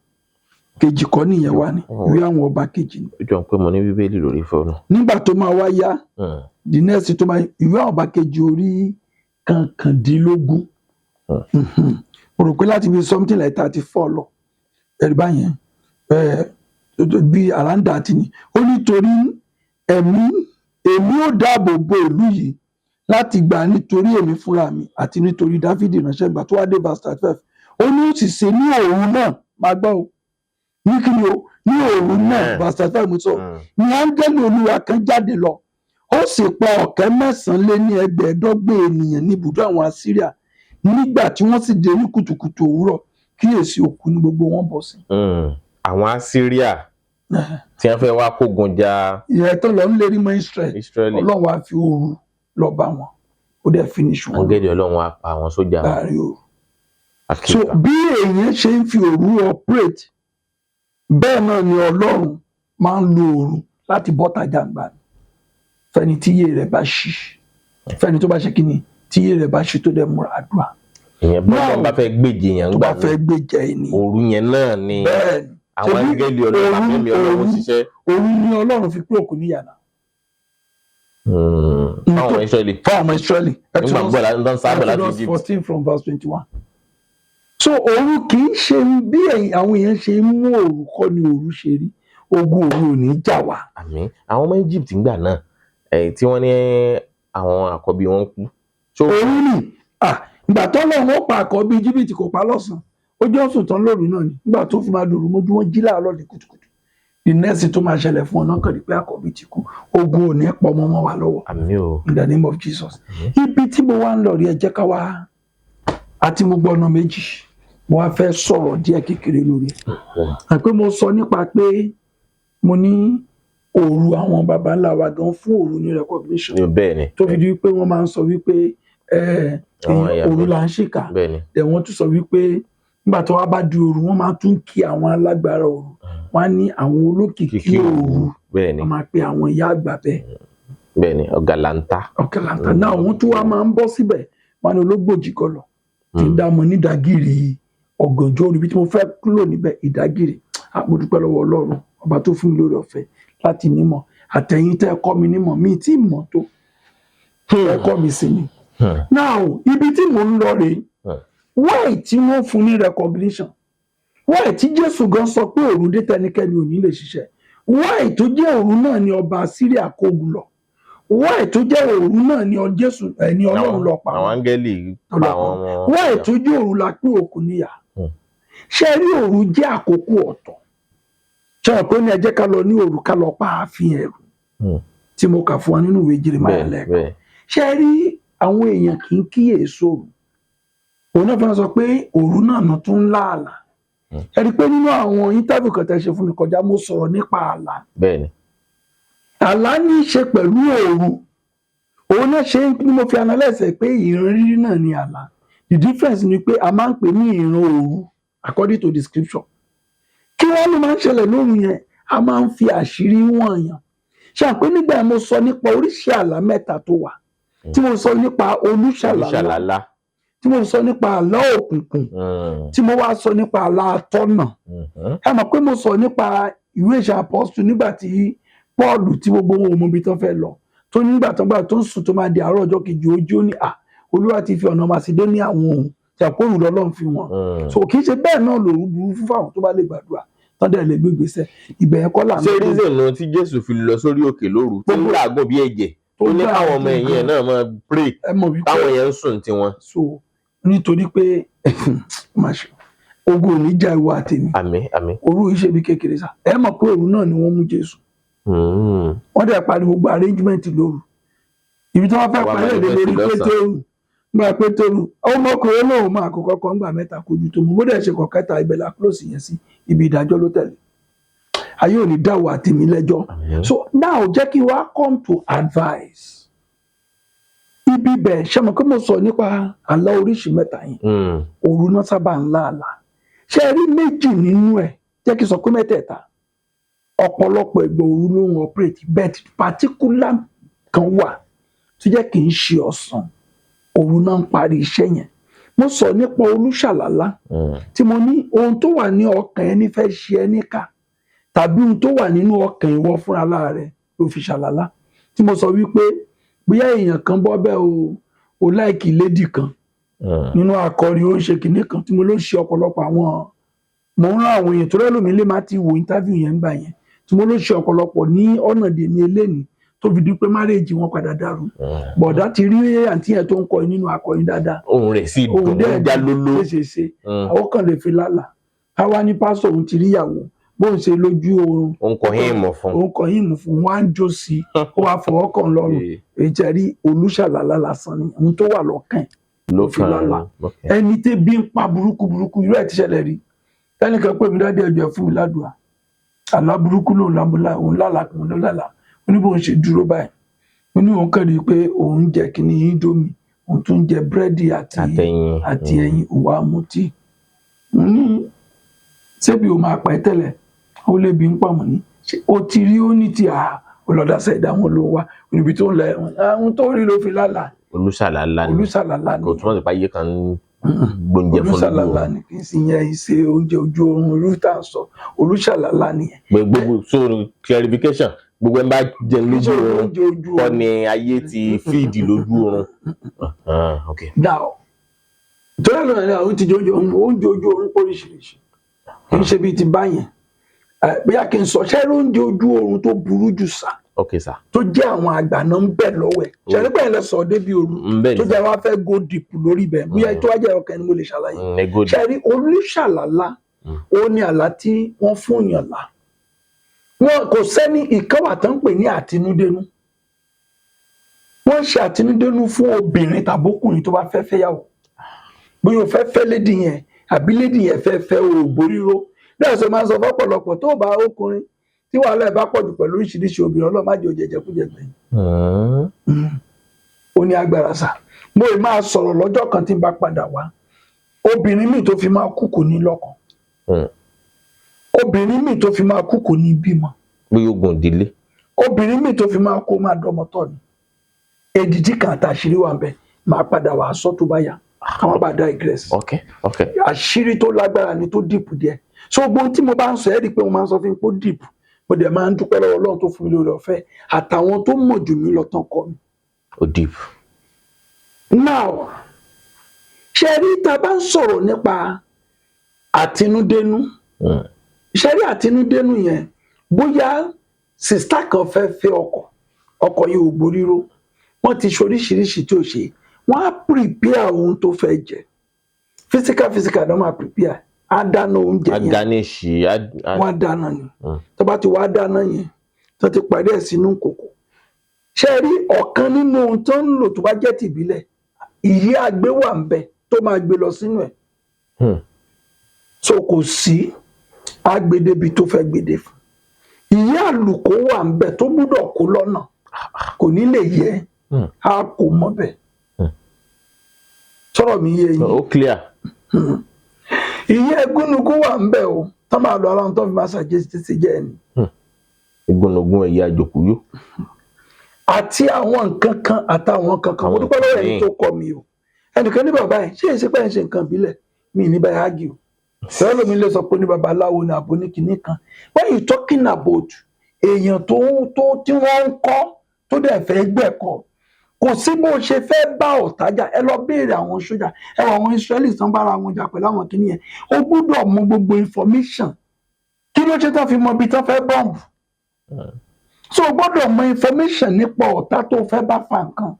Speaker 1: kejì kọ́ nìyẹn wá ní ìwé àwọn ọba kejì ni.
Speaker 2: Ó jọ pé mo ní Bíbélì lórí fóònù.
Speaker 1: Nígbà tó máa wá yá, the next tó máa, ìwé àwọn ọba kejì orí 19. Mo rò pé láti bí something like 34 lọ, ẹ̀rí báyẹn, bí around that ni. Ó nítorí ẹ̀mí èmi ó dáàbò bo ìlú yìí láti gbà nítorí èmi fúnra mi àti nítorí Dáfídì ìránṣẹ́. Ìgbà tó wá dé verse 35, ó ní ó sì ṣe ní òru náà, máa gbọ́ o, ní kí ni o, ní òru náà, verse 35 mo sọ, ní áńgẹ́lì Olúwa kan jáde lọ, ó sì pa 8,900 ènìyàn ní ibùdó àwọn Asíríà. Nígbà tí wọ́n sì dé ní kùtùkùtù òwúrọ̀, kíyèsí, òkú ní gbogbo wọn bọ̀ sí.
Speaker 2: Àwọn Assyria tí wọ́n fẹ́ wá kógun ja
Speaker 1: Ìyẹn tó lọ ń lérí mọ́ Israel.
Speaker 2: Israeli.
Speaker 1: Ọlọ́run wá fi òru lọ bá wọn, ó dẹ̀ finish wọn.
Speaker 2: Áńgẹ́lì Ọlọ́run á pa àwọn sójà wọn.
Speaker 1: Láàrin òru. So
Speaker 2: Akíkà.
Speaker 1: bí èèyàn ṣe ń fi òru operate, bẹ́ẹ̀ náà ni Ọlọ́run máa ń lo òru láti bọ́ta jàǹgbá fẹ́ni tíyè rẹ̀ bá ṣí, fẹ́ni tó bá ṣe kíni, tíyè rẹ̀ bá ṣí, tó dẹ̀ múra àdúrà.
Speaker 2: Ìyẹn bọ́lá
Speaker 1: Now,
Speaker 2: bá fẹ́ gbèjì yẹn
Speaker 1: tó
Speaker 2: gbà
Speaker 1: bá fẹ́ gbèjà ènìyàn.
Speaker 2: Òru yẹn náà ni
Speaker 1: Bẹ́ẹ̀ ni.
Speaker 2: àwọn
Speaker 1: Ṣebí
Speaker 2: áńgẹ́lì Ọlọ́run àbí ẹ̀mí Ọlọ́run ṣiṣẹ́.
Speaker 1: Òru ni Ọlọ́run fi pé òkú níyàrá.
Speaker 2: Fáwọn ọmọ Ísírẹ́lì.
Speaker 1: Fáwọn ọmọ Ísírẹ́lì.
Speaker 2: Nígbà ń bọ̀ láti ń sábọ̀ láti
Speaker 1: Exodus
Speaker 2: Egypt.
Speaker 1: 14 from verse 21. So òru kì í ṣe bí àwọn èèyàn ṣe ń mú òru kọ́ ni òru ṣe rí. Ogun òru ò ní jà wá.
Speaker 2: Àmín. Àwọn ọmọ Egypt ńgbà náà tí wọ́n ní àwọn àkọ́bí wọn kú. So
Speaker 1: Òru ni. Ah, ìgbà tó lọ́run ó pa àkọ́bí Íjíbítì, kò pa lọ́sàn-án, ó jọ́ sùn tán lóru náà ni. Nígbà tó fi máa dòru mójú, wọn jí láàárọ̀ ní kùtùkùtù, the next tó máa ṣẹlẹ̀ fún ọ náà kàn ní pé àkọ́bí ti kú. Ogun ò ní pọ̀ mọ́ mọ́ wa lọ́wọ́.
Speaker 2: Àmín o.
Speaker 1: In the name of Jesus. Ibi tí mo wá ń lọ rí, ẹ jẹ́ ká wá àti mo gbọ́ ọ̀nà méjì, mo wá fẹ́ sọ̀rọ̀ díẹ̀ kékeré lórí ẹ̀. Àpé mo sọ nípa pé mo ní òru, àwọn baba ńlá wa gan fún òru ní recognition,
Speaker 2: Bẹ́ẹ̀ ni.
Speaker 1: tó fi di wípé wọ́n máa ń sọ wípé
Speaker 2: Àwọn ẹ̀yà
Speaker 1: òru
Speaker 2: bẹ́ẹ̀.
Speaker 1: là ń ṣìkà.
Speaker 2: Bẹ́ẹ̀ ni.
Speaker 1: Ẹ̀ wọ́n tún sọ wípé nígbà tó wá bá di òru, wọ́n máa tún kí àwọn alágbára òru, wọ́n á ní àwọn olókìkí
Speaker 2: Kìkì
Speaker 1: òru.
Speaker 2: òru. Bẹ́ẹ̀ ni.
Speaker 1: Wọ́n máa pe àwọn ìyá àgbà bẹ́ẹ̀.
Speaker 2: Bẹ́ẹ̀ ni, ọ̀gàlàǹtà.
Speaker 1: Ọ̀kẹ́làntà náà, wọ́n tún wá máa ń bọ́ síbẹ̀, wọ́n ní ológbòjì kọlọ̀ tí ń dámọ̀ nídàgìrì ọ̀gànjọ́ òru. Ibi tí mo fẹ́ lò níbẹ̀, ìdágìrì. Ah, mo dúpẹ́ lọ́wọ́ Ọlọ́run ọba tó fún mi lórí ọ̀fẹ́ láti nímọ̀, àtẹ̀yìn tẹ́ ẹ kọ́ mi nímọ̀ mi tí mọ̀ tó ẹ kọ́ mi sí ni. Now, ibi tí mò ń lọ rèé. Why tí wọ́n fún ní recognition? Why tí Jésù gan sọ pé òru dé tẹnikẹ́ni ò ní lè ṣiṣẹ́? Why tó jẹ́ òru náà ni ọba Síríà kógun lọ? Why tó jẹ́ òru náà ni Jésù ẹni Ọlọ́run lọ pa
Speaker 2: Àwọn
Speaker 1: wọ́n?
Speaker 2: áńgẹ́lì pa àwọn ọmọ.
Speaker 1: Why tó jẹ́ òru la pín òkú níyà? Ṣé rí, òru jẹ́ àkókò ọ̀tọ̀. Ṣé ẹ pé ní ẹ jẹ́ ká lọ ní òru, ká lọ pa ààfin ẹ̀rù tí mo kà fún wa nínú ìwé Jeremáyà lẹ́ẹ̀kan. Ṣé rí, àwọn èèyàn kì í kíyèsí òru. Òun náà fẹ́ sọ pé òru náà náà tún ń láàlà. Ẹ rí i pé nínú àwọn interview kan tẹ́ ṣe fún mi kọjá, mo sọ̀rọ̀ nípa àlá.
Speaker 2: Bẹ́ẹ̀ ni.
Speaker 1: Àlá ní í ṣe pẹ̀lú òru. Òun náà ṣe ní mo fi analyse ẹ̀ pé ìran rírí náà ni àlá. The difference ni pé a máa ń pè ní ìran òru according to the scripture. Kí wọ́n ló máa ń ṣẹlẹ̀ lóru yẹn? A máa ń fi àṣírí wọ̀n yàn. Ṣe àpé nígbà yẹn mo sọ nípa oríṣi àlá mẹ́ta tó wà, tí mo sọ nípa olúṣàlálá,
Speaker 2: Olúṣàlálá.
Speaker 1: tí mo sọ nípa àlá òkùnkùn, tí mo wá sọ nípa àlá atọ́nà. Ẹ mọ̀ pé mo sọ nípa ìwé ìṣe Apostle, nígbà tí Paul, tí gbogbo wọn ò mọ ibi tó fẹ́ lọ, tó nígbà tó gbà tó ń sùn, tó máa di àárọ̀ ọjọ́ kejì, ojú ó ní à Olúwa ti fi ọ̀nà Macedonia àwọn òun tí àkóòrù lọ́lọ́run fi wọn. So kì í ṣe bẹ́ẹ̀ náà lòru burú fún fáwọn tó bá lè gbàdúrà tán dẹ̀ lè gbé ìgbésẹ̀. Ibẹ̀ yẹn kọ́ là ń
Speaker 2: Ṣé
Speaker 1: lọ.
Speaker 2: reason nu tí Jésù fi lọ sórí òkè lóru, tí ń làágùn bí ẹ̀jẹ̀, tó ní
Speaker 1: gbà
Speaker 2: káwọn ọmọ ẹ̀yìn ẹ̀ náà máa pray,
Speaker 1: Ẹ mọ̀ wípé
Speaker 2: táwọn yẹn ń sùn tiwọn?
Speaker 1: So nítorí pé má ṣe ogun ò ní já ìwọ àtèmi.
Speaker 2: Àmín, àmín.
Speaker 1: Òru yìí ṣe bí kékeré sá. Ẹ mọ̀ pé òru náà ni wọ́n mú Jésù. Wọ́n dẹ̀ parí gbogbo arrangement lóru, ibi tí wọ́n fẹ́
Speaker 2: Wọ́n
Speaker 1: parí èdè lórí
Speaker 2: manifest lọ́sàn-án.
Speaker 1: Pétérù. Gba Pétérù, ọmọkùnrin lòun máa kọ́kọ́ kọ́ ńgbà mẹ́ta kojú tó mú bó dẹ̀ ṣe kọ́ kẹta, ibẹ̀ la close yẹn sí. Ibi ìdájọ́ ló tẹ̀lé. Ayé ò ní dáwọ́ àtèmi lẹ́jọ́.
Speaker 2: Àmín.
Speaker 1: So now, jẹ́ kí n wá come to advice ibi bẹ̀. Ṣe mọ̀ pé mo sọ nípa àlá oríṣi mẹ́ta yẹn? Òru náà sábà ń lá àlá. Ṣe rí, méjì nínú ẹ̀, jẹ́ kí n sọ pé mẹ́tẹ̀ẹ̀ta, ọ̀pọ̀lọpọ̀ ìgbà òru ló ń operate, but particular kan wà tó jẹ́ kì í ṣe ọ̀sán, òru náà ń parí iṣẹ́ yẹn. Mo sọ nípa olúṣàlálá, tí mo ní ohun tó wà ní ọkàn ẹni fẹ́ ṣe ẹ́ níkà, tàbí ohun tó wà nínú ọkàn ìwọ fúnra lára rẹ ló fi ṣàlálá, tí mo sọ wípé bóyá èèyàn kan bọ́ bẹ́ẹ̀ o, ò like lady kan nínú akọrin, ó ń ṣe kinní kan tí mo ló ń ṣe ọ̀pọ̀lọpọ̀ àwọn. Mo ń rán àwọn èèyàn tó rẹ́lòmí lè má ti wo interview yẹn ń gbà yẹn, tí mo ló ṣe ọ̀pọ̀lọpọ̀ ní ọ̀nà dèní eléni tó fi di pé marriage wọn padà dàrú. Bọ̀dá ti rí àǹtí yẹn tó ń kọrin nínú akọrin dáadáa.
Speaker 2: Ohùn rẹ̀ sì
Speaker 1: Òun
Speaker 2: dùn,
Speaker 1: dẹ́
Speaker 2: ó já lóló.
Speaker 1: Ṣeéṣe àwọn kan lè fi lálà káwá ní pásítọ̀ òun ti rí ìyàwó bóun ṣe lójú oorun.
Speaker 2: Ó ń kọ hymn fún.
Speaker 1: Òun kọ hymn fún, wá ń jó sí i, ó wá fọwọ́ kàn lọ́rùn. Èyí tí a rí, olúṣàlálá lásán ni, ohun tó wà lọ́kàn ẹ̀
Speaker 2: Ló
Speaker 1: fi
Speaker 2: kàn
Speaker 1: lálà.
Speaker 2: án.
Speaker 1: Ẹni tí bí ń pa burúkú burúkú, irú ẹ̀ ti ṣẹlẹ̀ rí. Ẹnìkan pè mí, "Daddy, ẹjọ́ ẹ fún mi ládùúgbà, àlá burúkú lòun lámúlá òun lálàá." Òun ló lálàá, ó ní bóun ṣe dúró báyìí, ó ní òun kàn rí i pé òun jẹ kíní Indomie, òun tún jẹ búrẹ́dì àti
Speaker 2: Àtẹ̀yìn.
Speaker 1: àti ẹyin, òun á mutí. Mo ní, "Ṣébi ò máa pa ẹ́ tẹ́lẹ̀?" Ó lébi ń pàmò ní, "Ṣé o ti rí?" Ó ní ti à olùdásẹ́ ìdáwọn ló wá níbi tó ń lọ ẹ̀wọ̀n, àwọn tó rí ló fi lálàá.
Speaker 2: Olúṣàlálá ni.
Speaker 1: Olúṣàlálá ni.
Speaker 2: Kò túmọ̀ sí pé ayé kan ń gbóúnjẹ fún lójú
Speaker 1: Olúṣàlálá
Speaker 2: oorun.
Speaker 1: ni, kì í sì yẹn ìṣe oúnjẹ ojú oorun irú tá à ń sọ. Olúṣàlálá nìyẹn.
Speaker 2: Gbogbo so clarification. Gbogbo ẹ̀ ń bá jẹun
Speaker 1: Kì í
Speaker 2: lójú
Speaker 1: ṣe
Speaker 2: oorun
Speaker 1: oúnjẹ ojú
Speaker 2: kọ́
Speaker 1: oorun.
Speaker 2: Ni ayé ti feed lójú oorun. Ah, ok.
Speaker 1: Now, torí ẹ̀ lọ́nà àwọn ti jẹ oúnjẹ oúnjẹ ojú oorun póríṣiríṣi, kì í ṣe bíi ti báyẹn. Bóyá kí n sọ ṣé oúnjẹ ojú oorun tó burú jù sá,
Speaker 2: Ok sir.
Speaker 1: tó jẹ́ àwọn àgbà náà ń bẹ̀ lọ́wọ́ ẹ̀ ṣe nípa ẹ̀ lẹ sọ débi òru,
Speaker 2: Bẹ́ẹ̀
Speaker 1: tó
Speaker 2: ni.
Speaker 1: jẹ́ wá fẹ́ go deep lórí ibẹ̀, bóyá tó wá jẹ́ ọkàn ni mo lè ṣàlàyé.
Speaker 2: Ẹ go
Speaker 1: Ṣe rí oníṣàlálá, ó ní àlá tí wọ́n fún yàn lá, wọn kò sẹ́ni ìkẹwà tó ń pè ní àtinúdénú. Wọ́n ṣe àtinúdénú fún obìnrin tàbókùnrin tó bá fẹ́ fẹ́yàwó, bóyá o fẹ́ fẹ́ lady yẹn àbí lady yẹn fẹ́ fẹ́ o, ògbóríro bẹ́ẹ̀ sọ máa ń sọ fọ́pọ̀lọpọ̀ tó bá ọkùnrin tí wàhálà ẹ̀ bá pọ̀jù pẹ̀lú oríṣiríṣi obìnrin, Ọlọ́run má jẹ́ òjẹ̀jẹ̀kújẹ gbẹ̀yìn. Ó ní agbára sà. Mo ì máa sọ̀rọ̀ lọ́jọ́ kan tí n bá padà wá. Obìnrin míì tó fi máa kú kò ní lọ́kọ. Obìnrin míì tó fi máa kú kò ní bímọ.
Speaker 2: Bóyá ogun ìdílé.
Speaker 1: Obìnrin míì tó fi máa kú, máa dọmọ tọ̀ ni. Èdìdí kan àtàṣírí wà ń bẹ, máa padà wà sọ tó bá yá, káwọn bá digress.
Speaker 2: Ok.
Speaker 1: Àṣírí tó lágbára ni, tó deep díẹ̀. So gbogbo ohun tí mo bá ń sọ, ẹ́ rí i pé mo máa ń sọ fún yín pé ó deep. Mo dẹ̀ máa ń dúpẹ́ lọ́wọ́ Ọlọ́run tó fún mi lórí ọ̀fẹ́ àtàwọn tó mọ̀ jù mí lọ tán kọ́ mi.
Speaker 2: Ó deep.
Speaker 1: Now, ṣe rí tá a bá ń sọ̀rọ̀ nípa àtinúdénú, ṣe rí àtinúdénú yẹn, bóyá sister kan fẹ́ fẹ́ ọkọ, ọkọ yìí ò gboríro, wọ́n ti ṣoríṣiríṣi tí ò ṣe, wọ́n á prepare ohun tó fẹ́ jẹ, physical physical ló máa prepare, á dáná oúnjẹ yẹn.
Speaker 2: Aganishi.
Speaker 1: Wọ́n á dáná ni. Tó bá ti wá dáná yẹn, tó ti parí ẹ̀ sínú kòkò, ṣe rí ọ̀kan nínú ohun tó ń lò, tó bá jẹ́ tìbílẹ̀, ìyẹ́ àgbé wà ń bẹ tó máa gbé lọ sínú ẹ̀. So kò sí agbèdébi tó fẹ́ gbèdé fún, ìyẹ́ àlùkò wà ń bẹ tó gbúdọ̀ kó lọ́nà, kò ní lè yẹ, á kò mọ́ bẹ̀. Sọ̀rọ̀ mi yé yín?
Speaker 2: Ó clear.
Speaker 1: Ìyẹ́ egúnnugún wà ń bẹ o tó máa lọ ara wọn tó fi máa ṣàjẹsí jẹ́ ẹni.
Speaker 2: Ìgbọ̀nàgún ẹ̀yà àjòkúyó.
Speaker 1: Àti àwọn nǹkan kan àtàwọn nǹkan kan. Mo
Speaker 2: Àwọn
Speaker 1: dúpẹ́ lọ́wọ́
Speaker 2: nǹkan
Speaker 1: ẹni
Speaker 2: míì.
Speaker 1: tó kọ́ mi o. Ẹnìkan ní bàbá ẹ̀ ṣé èsì pé ẹ̀ ń ṣe nǹkan ìbílẹ̀ mi ní báyìí ágì o, sọ́yọ́ lómi lè sọ pé ní babaláwo ní àbò ní kinní kan. When you talking about èèyàn tó ń tó tí wọ́n ń kọ́ tó dẹ̀ fẹ́ gbẹ̀kọ́, kò sí bó ṣe fẹ́ bá ọ̀tá jà. Ẹ lọ béèrè àwọn sójà, ẹ wọ àwọn Israelis tán bára wọn jà pẹ̀lú àwọn kinní yẹn. O gbúdọ̀ mọ gbogbo information. Kí ló ṣe tán fi mọ ibi tán fẹ́ bọ́ǹbù? So o gbọ́dọ̀ mọ information nípa ọ̀tá tó fẹ́ bá fa nǹkan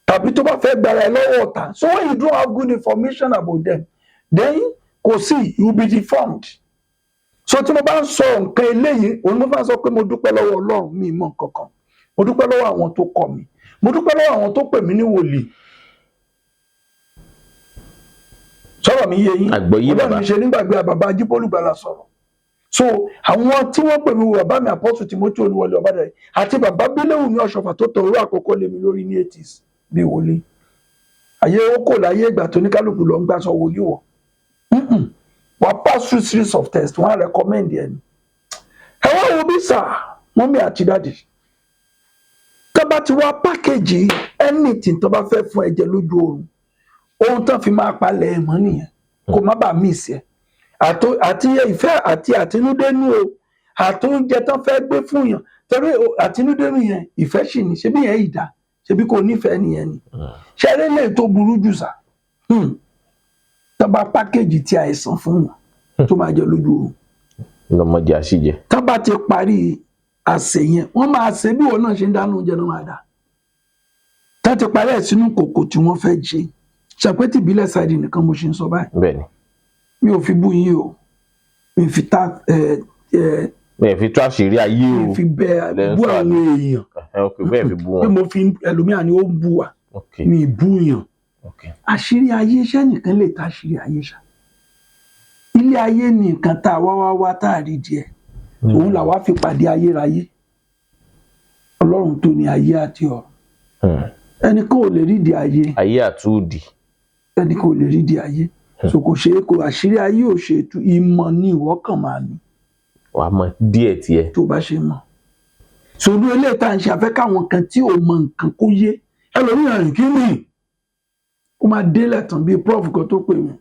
Speaker 1: tàbí tó bá fẹ́ gbára ẹ lọ́wọ́ ọ̀tá. So when you don't have good information about them, then kò sí, you be deformed. So tí mo bá ń sọ nǹkan eléyìí, òun mo bá ń sọ pé mo dúpẹ́ lọ́wọ́ Ọlọ́run, mi mọ̀ nǹkan kan. Mo dúpẹ́ lọ́wọ́ àwọn tó kọ́ mi, mo dúpẹ́ lọ́wọ́ àwọn tó pè mí ní wòlíì. Sọ̀rọ̀ mi yé yín?
Speaker 2: Àgbọ́yé,
Speaker 1: Ọlọ́run
Speaker 2: bàbá.
Speaker 1: mi ṣe nígbàgbé bàbá Ajíbólúgbàlà sọ̀rọ̀. So àwọn tí wọ́n pè mí wò, bàbá mi Apostle Timothy Olúwọlé Ọbádàrẹ àti bàbá Bíléwùmí Ọ̀ṣọ́fà tó tọ orú àkọ́kọ́ lé mi lórí ní 80s bí wòlíì. Ayé ó kò láyé ìgbà tó ní kálukú lọ ń gbàsọ wòlíì wọ̀. Wà pass through series of tests, wọ́n á recommend ẹ ni. Ẹ wá wo bí sà, mummy àti daddy, tó bá ti wá package anything tó bá fẹ́ fún ẹ jẹ lójú oorun, ohun tó fi máa palẹ̀ ẹ̀ mọ́ nìyẹn, kó má bàa miss ẹ. Àti ìfẹ́ àti àtinúdénú o, àtúnjẹ tó fẹ́ gbé fún yàn, torí àtinúdénú yẹn, ìfẹ́ sì ní ṣebí yẹn ìdá ṣebí kò nífẹ̀ẹ́ nìyẹn ni. Ṣẹlẹ lè tó burú jù sà, tó bá package tí àìsàn fún wọn tó máa jẹ lójú oorun,
Speaker 2: Lọmọdé àṣìjẹ.
Speaker 1: Tó bá ti parí àsè yẹn, wọ́n máa ṣe bí wọn náà ṣe ń dáná oúnjẹ náà máa dà. Tó ti parí ẹ̀ sínú kòkò tí wọ́n fẹ́ jẹ, ṣàpètì ìbílẹ̀ side nìkan mo ṣe ń sọ báyìí.
Speaker 2: Bẹ́ẹ̀ni.
Speaker 1: Mi ò fi bú yín o, mi ò fi ta ẹ ẹ
Speaker 2: Bẹ́ẹ̀ fi tú àṣírí ayé
Speaker 1: mi
Speaker 2: o.
Speaker 1: ò fi bẹ
Speaker 2: Lẹ́ ń
Speaker 1: bú
Speaker 2: sọ
Speaker 1: àwọn èèyàn.
Speaker 2: Ẹ, ok, bẹ́ẹ̀ fi bú
Speaker 1: Pé
Speaker 2: wọn.
Speaker 1: mo fi ẹlòmíà ni ó ń bú wa. Mi ì bú yàn. Àṣírí ayé iṣẹ́ nìkan lè ta àṣírí ayé ṣá. Ilé ayé ni nǹkan tá a wá wá wá tá a rí díẹ̀, òun làwa fi pàdé ayérayé, Ọlọ́run tó ní ayé àti ọ̀run. Ẹnìkan ò lè rídìí ayé.
Speaker 2: Ayé àtúndì.
Speaker 1: Ẹnìkan ò lè rídìí ayé. So kò ṣeé kò, àṣírí ayé ò ṣe é tú. Ìmọ̀ ni ìwọ kàn máa ní.
Speaker 2: Wàá mọ díẹ̀ tiẹ̀.
Speaker 1: Tó bá ṣe mọ̀ sòdú eléyìí tá à ń ṣe, àfẹ́ káwọn kan tí ò mọ nǹkan kó yé ẹlòmíràn. Kí ni ó máa délẹ̀ tán bíi prof kan tó pè mí,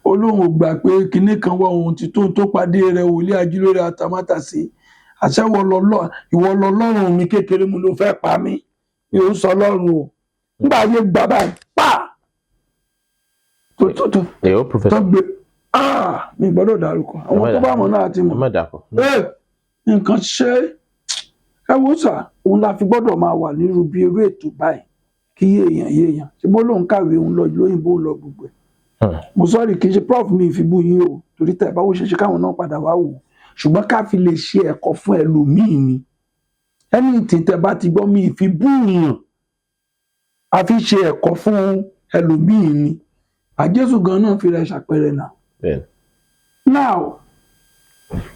Speaker 1: olóhùn ò gbà pé kinní kan wá ohun tí tó pàdé rẹ̀, wòlíì ajílórí atamátàsé. Àṣẹwọ lọlọ, ìwọ lọlọ́run mi kékeré, mu ló fẹ́ pa mí, mi ò ń sọ Ọlọ́run o. Nígbà ayé gbà báyìí pa tó tó tó
Speaker 2: Èyó
Speaker 1: tó
Speaker 2: professor.
Speaker 1: gbé, ah, mi gbọ́dọ̀ dárúkọ àwọn tó bá mọ̀ náà ti
Speaker 2: Ẹ
Speaker 1: mọ̀.
Speaker 2: má dàpọ̀.
Speaker 1: Ẹ nǹkan ṣe ẹ wò sà, òun la fi gbọ́dọ̀ máa wà nírú bí irú ètò báyìí kí yéèyàn yéèyàn ṣe bó lóun kàwé, òun lọ lóyìnbó, òun lọ gbogbo ẹ̀. Mo sọ́ọ̀rì, kì í ṣe prof mi fi bú yín o, torí tẹ̀ báwo ṣe ṣe káwọn náà padà wá wò, ṣùgbọ́n ká fi lè ṣe ẹ̀kọ́ fún ẹlòmíì ni. Ẹni tí tẹ bá ti gbọ́ mi fi bú yàn, a fi ṣe ẹ̀kọ́ fún ẹlòmíì ni. Àjẹsù gan náà fi rẹ̀ ṣàpẹẹrẹ náà. Now,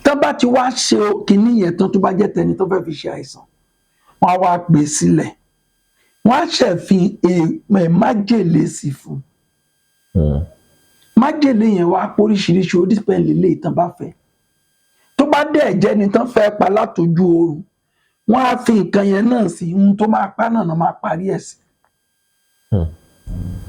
Speaker 1: tó bá ti wá ṣe kinní yẹn tán, tó bá jẹ́ tẹni tó fẹ́ fi ṣe àìsàn, wọ́n á wá pè sílẹ̀, wọ́n á ṣẹ̀ fi májèlé sí fún un. Májèlé yẹn wá póríṣiríṣi, ó depend lé ìtàn bá fẹ́. Tó bá dẹ̀ jẹ́ ni tán fẹ́ pa látojú oorun, wọ́n á fi nǹkan yẹn náà sí ohun tó máa pa náà, náà máa parí ẹ̀ sí.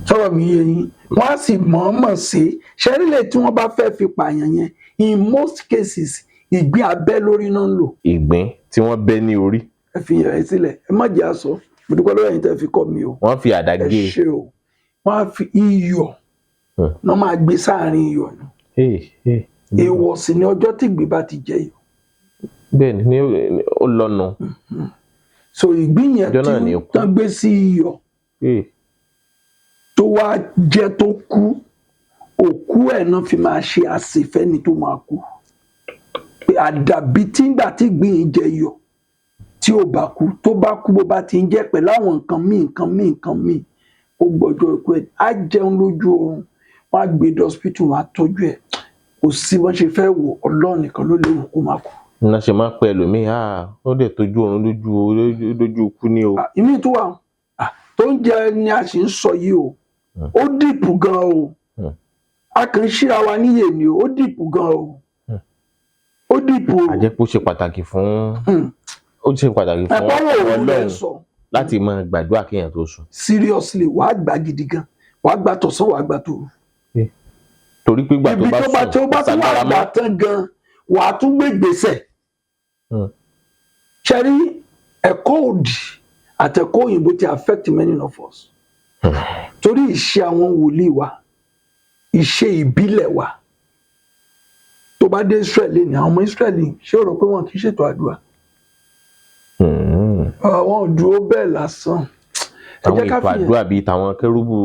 Speaker 1: Sọ̀rọ̀ mi yé yín? Wọ́n á sì mọ̀ọ́mọ̀ ṣe ṣẹ́rílẹ̀ tí wọ́n bá fẹ́ fi pààyàn yẹn, in most cases, ìgbín abẹ́ lórí náà ń lò.
Speaker 2: Ìgbín tí wọ́n bẹ́ ní orí.
Speaker 1: Ẹ fi yẹn sílẹ̀, ẹ má jẹ́ àsọ. Mo dúpẹ́ lọ́wọ́ ẹ̀yin tẹ́ fi kọ́ mi o.
Speaker 2: Wọ́n fi àdá
Speaker 1: Ẹ
Speaker 2: gé e.
Speaker 1: ṣe o. Wọ́n á fi iyọ̀ náà máa gbé sáàrin iyọ̀ ni.
Speaker 2: Hey, hey.
Speaker 1: Èèwọ̀ sì ni ọjọ́ tí ìgbín bá ti jẹ iyọ̀.
Speaker 2: Bẹ́ẹ̀ ni, ó lọ́nu.
Speaker 1: So ìgbín yẹn
Speaker 2: Ọjọ́ náà
Speaker 1: tí
Speaker 2: ni ó kú.
Speaker 1: tán gbé sí iyọ̀ tó wá jẹ́ tó kú, òkú ẹ̀ náà fi máa ṣe àsèfẹ́ni tó máa kú, pé àdàbí tí ńgbà tí ìgbín yìí jẹ iyọ̀ tí ò bá kú, tó bá kú, bó bá ti ń jẹ́ pẹ̀lú àwọn nǹkan míì, nǹkan míì, nǹkan míì, ó gbọ́jọ́ ikú ẹ̀. Á jẹun lójú oorun, wọ́n á gbé dé hospital, wọ́n á tọ́jú ẹ̀, kò sí bọ́n ṣe fẹ́ wò, Ọlọ́run nìkan ló lè wò kó má kú.
Speaker 2: Iná ṣe máa ń pẹ́ ẹlòmíì, ó dẹ̀ tójú oorun lójú ikú ní o.
Speaker 1: Ah, ìmí tó wà, tó ń jẹ ni a sì ń sọ yìí o. Ó deep gan o. A kàn ń ṣíra wa níyè ni o. Ó deep gan o. Ó deep o.
Speaker 2: Àjẹpọ̀ ṣe pàtàkì fún ó ṣe pàtàkì fún
Speaker 1: Ẹ̀kọ́ wo òun lè
Speaker 2: Ọlọ́run
Speaker 1: sọ
Speaker 2: láti máa gbàdúrà kéèyàn tó sùn.
Speaker 1: Seriously, wàá gbà gidi gan, wàá gbà tọ̀sán, wàá gbà tòru.
Speaker 2: Torí pé ìgbà tó
Speaker 1: Ibi
Speaker 2: bá
Speaker 1: tó bá
Speaker 2: sùn,
Speaker 1: tó bá
Speaker 2: kò
Speaker 1: tún wà
Speaker 2: ságbára
Speaker 1: gbà
Speaker 2: mọ́.
Speaker 1: tán gan, wàá tún gbé gbèsè. Ṣẹ́rí ẹ̀kọ́ òdì àtẹ̀kọ́ òyìnbó ti affect many of us, torí ìṣe àwọn wòlíì wa, ìṣe ìbílẹ̀ wa. Tó bá dé Israel ní àwọn ọmọ Israel, ṣé o rò pé wọn kì í ṣètò àdúrà? Àwọn ò dúró bẹ́ẹ̀ lásán. Ẹ
Speaker 2: Àwọn
Speaker 1: jẹ́ ká
Speaker 2: ètò
Speaker 1: fi yẹn
Speaker 2: àdúrà bíi tàwọn kérúbù,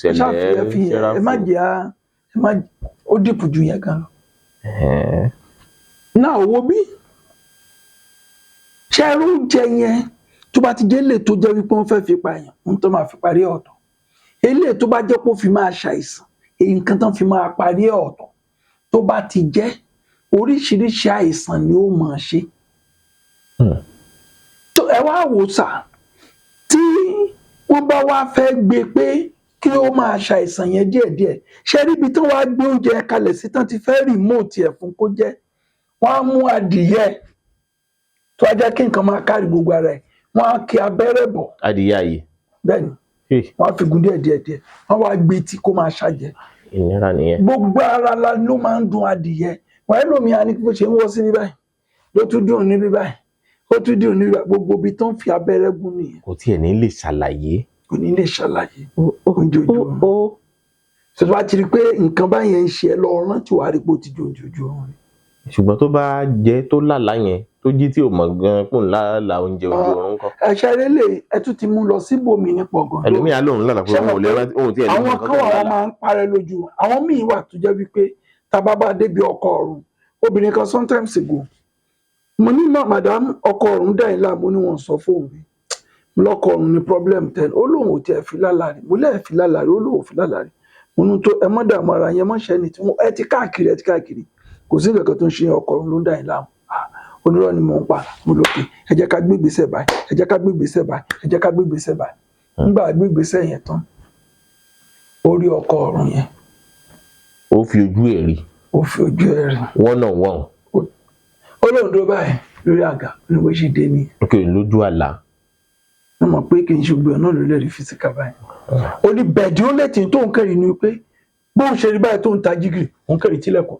Speaker 1: ẹ ṣáà fi ẹ
Speaker 2: sẹlẹ,
Speaker 1: fi yẹn, ẹ má
Speaker 2: sẹráfù.
Speaker 1: jẹ́ á, ẹ má, ó deep ju yẹn gan lọ. Náà owó bí ṣe ẹrú oúnjẹ yẹn, tó bá ti jẹ́ lè tó jẹ́ wípé wọ́n fẹ́ fi pààyàn, ohun tó máa fi parí ọ̀tọ̀. Eléyìí tó bá jẹ́ pé ó fi máa ṣàìsàn, èyí nǹkan tán fi máa parí ọ̀tọ̀. Tó bá ti jẹ́ oríṣiríṣi àìsàn ni ó máa ṣe. Tó ẹ wá wò sà, tí wọ́n bá wá fẹ́ gbé pé kí ó máa ṣàìsàn yẹn díẹ̀díẹ̀, ṣe rí ibi tí wọ́n á gbé oúnjẹ kalẹ̀ sí tán ti fẹ́ remote ẹ̀ fún kó jẹ́, wọ́n á mú adìyẹ tó á jẹ́ kí nǹkan máa kárí gbogbo ara ẹ̀, wọ́n á kí abẹ́rẹ́ bọ̀.
Speaker 2: Adìyẹ ààyè.
Speaker 1: Bẹ́ẹ̀ ni. Wọ́n á fi gún díẹ̀ díẹ̀ díẹ̀, wọ́n wá gbé tí kó máa ṣàjẹ́.
Speaker 2: Ìnira nìyẹn.
Speaker 1: Gbogbo ara la ló máa ń dùn adìyẹ. Wọ́n ẹ lómi á ní bó ṣe ń wọ́ sí ní báyìí, ló tún dùn níbí báyìí, ó tún dùn níbí báyìí, gbogbo ibi tó ń fi abẹ́rẹ́ gún nìyẹn.
Speaker 2: Kò tiẹ̀ ní lè ṣàlàyé.
Speaker 1: Kò ní lè ṣàlàyé oúnjẹ ojú oorun. Tó bá ti rí i pé nǹkan báyẹn ń ṣe ẹ lọ, rántí, wàá rí i pé ó ti jẹ oúnjẹ ojú oorun rí.
Speaker 2: Ṣùgbọ́n tó bá jẹ́ tó lálàá yẹn, tó jí tí ò mọ̀ gan pò ń lálàá oúnjẹ ojú oorun kọ́.
Speaker 1: Ẹ ṣeré lè ẹ tún ti mú lọ síbòmí nípa ọgàn.
Speaker 2: Ẹlòmíà lòun lálàá pé
Speaker 1: Ṣé
Speaker 2: òun ò lè
Speaker 1: mọ̀ pé
Speaker 2: rántí òun tiẹ̀ lè mọ
Speaker 1: àwọn
Speaker 2: nǹkan
Speaker 1: kan
Speaker 2: tó
Speaker 1: wà,
Speaker 2: ń
Speaker 1: wọ́n
Speaker 2: lálàá.
Speaker 1: máa ń parẹ́ lójú wọn. Àwọn míì wà tó jẹ́ wípé tá a bá bá débi ọkọ ọ̀run, obìnrin kan sometimes ago, mo ní náà, "Madam, ọkọ ọ̀run dà yín láàmú?" Ní wọn sọ fóun mi lọkọ ọ̀run ní problem ten. Ó lóun ò tiẹ̀ fi lálàá rí. Mo lẹ́ẹ̀ fi lálàá rí? Ó lóun ò fi lálàá rí. Mo ní tó ẹ mọ́ dààmú ara yẹn, mọ́ ṣẹ́ni tí wọ́n ẹ ti káàkiri, ẹ ti káàkiri, kò sí nǹkan kan tó ń ṣe, ọkọ ọ̀run ló ń dà yín láàmú. Ah, onírọ́ ni mò ń pa. Mo lókè, ẹ jẹ́ ká gbé ìgbésẹ̀ báyìí, ẹ jẹ́ ká gbé ìgbésẹ̀ báyìí, ẹ jẹ́ ká gbé ìgbésẹ̀ báyìí. Nígbà gbé ìgbésẹ̀ yẹn tán, ó rí ọkọ ọ̀run yẹn.
Speaker 2: Ó fi ojú ẹ̀ rí.
Speaker 1: Ó fi ojú ẹ̀ rí.
Speaker 2: One on one.
Speaker 1: Ó lóun dúró báyìí lórí àga, ó ní bó ṣe dé nìyẹn.
Speaker 2: Ok, lójú àlá.
Speaker 1: Wọ́n mọ̀ pé kì í ṣe gbogbo ẹ̀ náà ló lè rí physical báyìí. Ó ní bẹ̀ẹ̀dì, ó létí tó ń kẹ́rì ni pé bóun ṣe rí báyìí tó ń ta jígìrì, òun kẹ́rì tilẹ̀kùn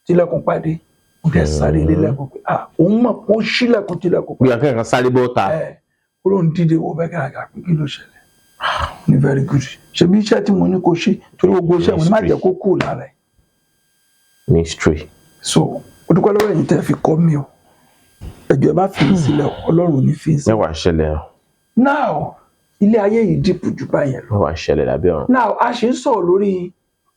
Speaker 1: tilẹ̀kùn pàdé. Ó dẹ̀ sáré ilé lẹ́kùn pé, ah, òun mọ̀, ó ṣílẹ̀kùn tilẹ̀kùn.
Speaker 2: Bí akẹ́kọ̀ọ́ sáré bọ́ ta.
Speaker 1: Ẹ ó lóun dídé wo bẹ́ẹ̀ gàràgà pé kí ló ṣẹlẹ̀ ní. Very good. Ṣebí iṣẹ́ tí mo ní kó ṣe, torí gbogbo iṣẹ́ mo ní má jẹ́ kó kúrò lára ẹ̀.
Speaker 2: Mystery.
Speaker 1: So ó dúpẹ́ lọ́wọ́ ẹ̀yin tẹ́ fi kọ́ mi o. Ẹ jọ̀ọ́, ẹ má fi mí sílẹ̀ o. Ọlọ́run ò ní fi í sílẹ̀.
Speaker 2: Mẹ́wàá ṣẹlẹ̀ o.
Speaker 1: Now, ilé ayé yìí deep jù báyẹn lọ.
Speaker 2: Mẹ́wàá ṣẹlẹ̀ lábẹ́ ọ̀run.
Speaker 1: Now, a ṣe ń sọ̀rọ̀ lórí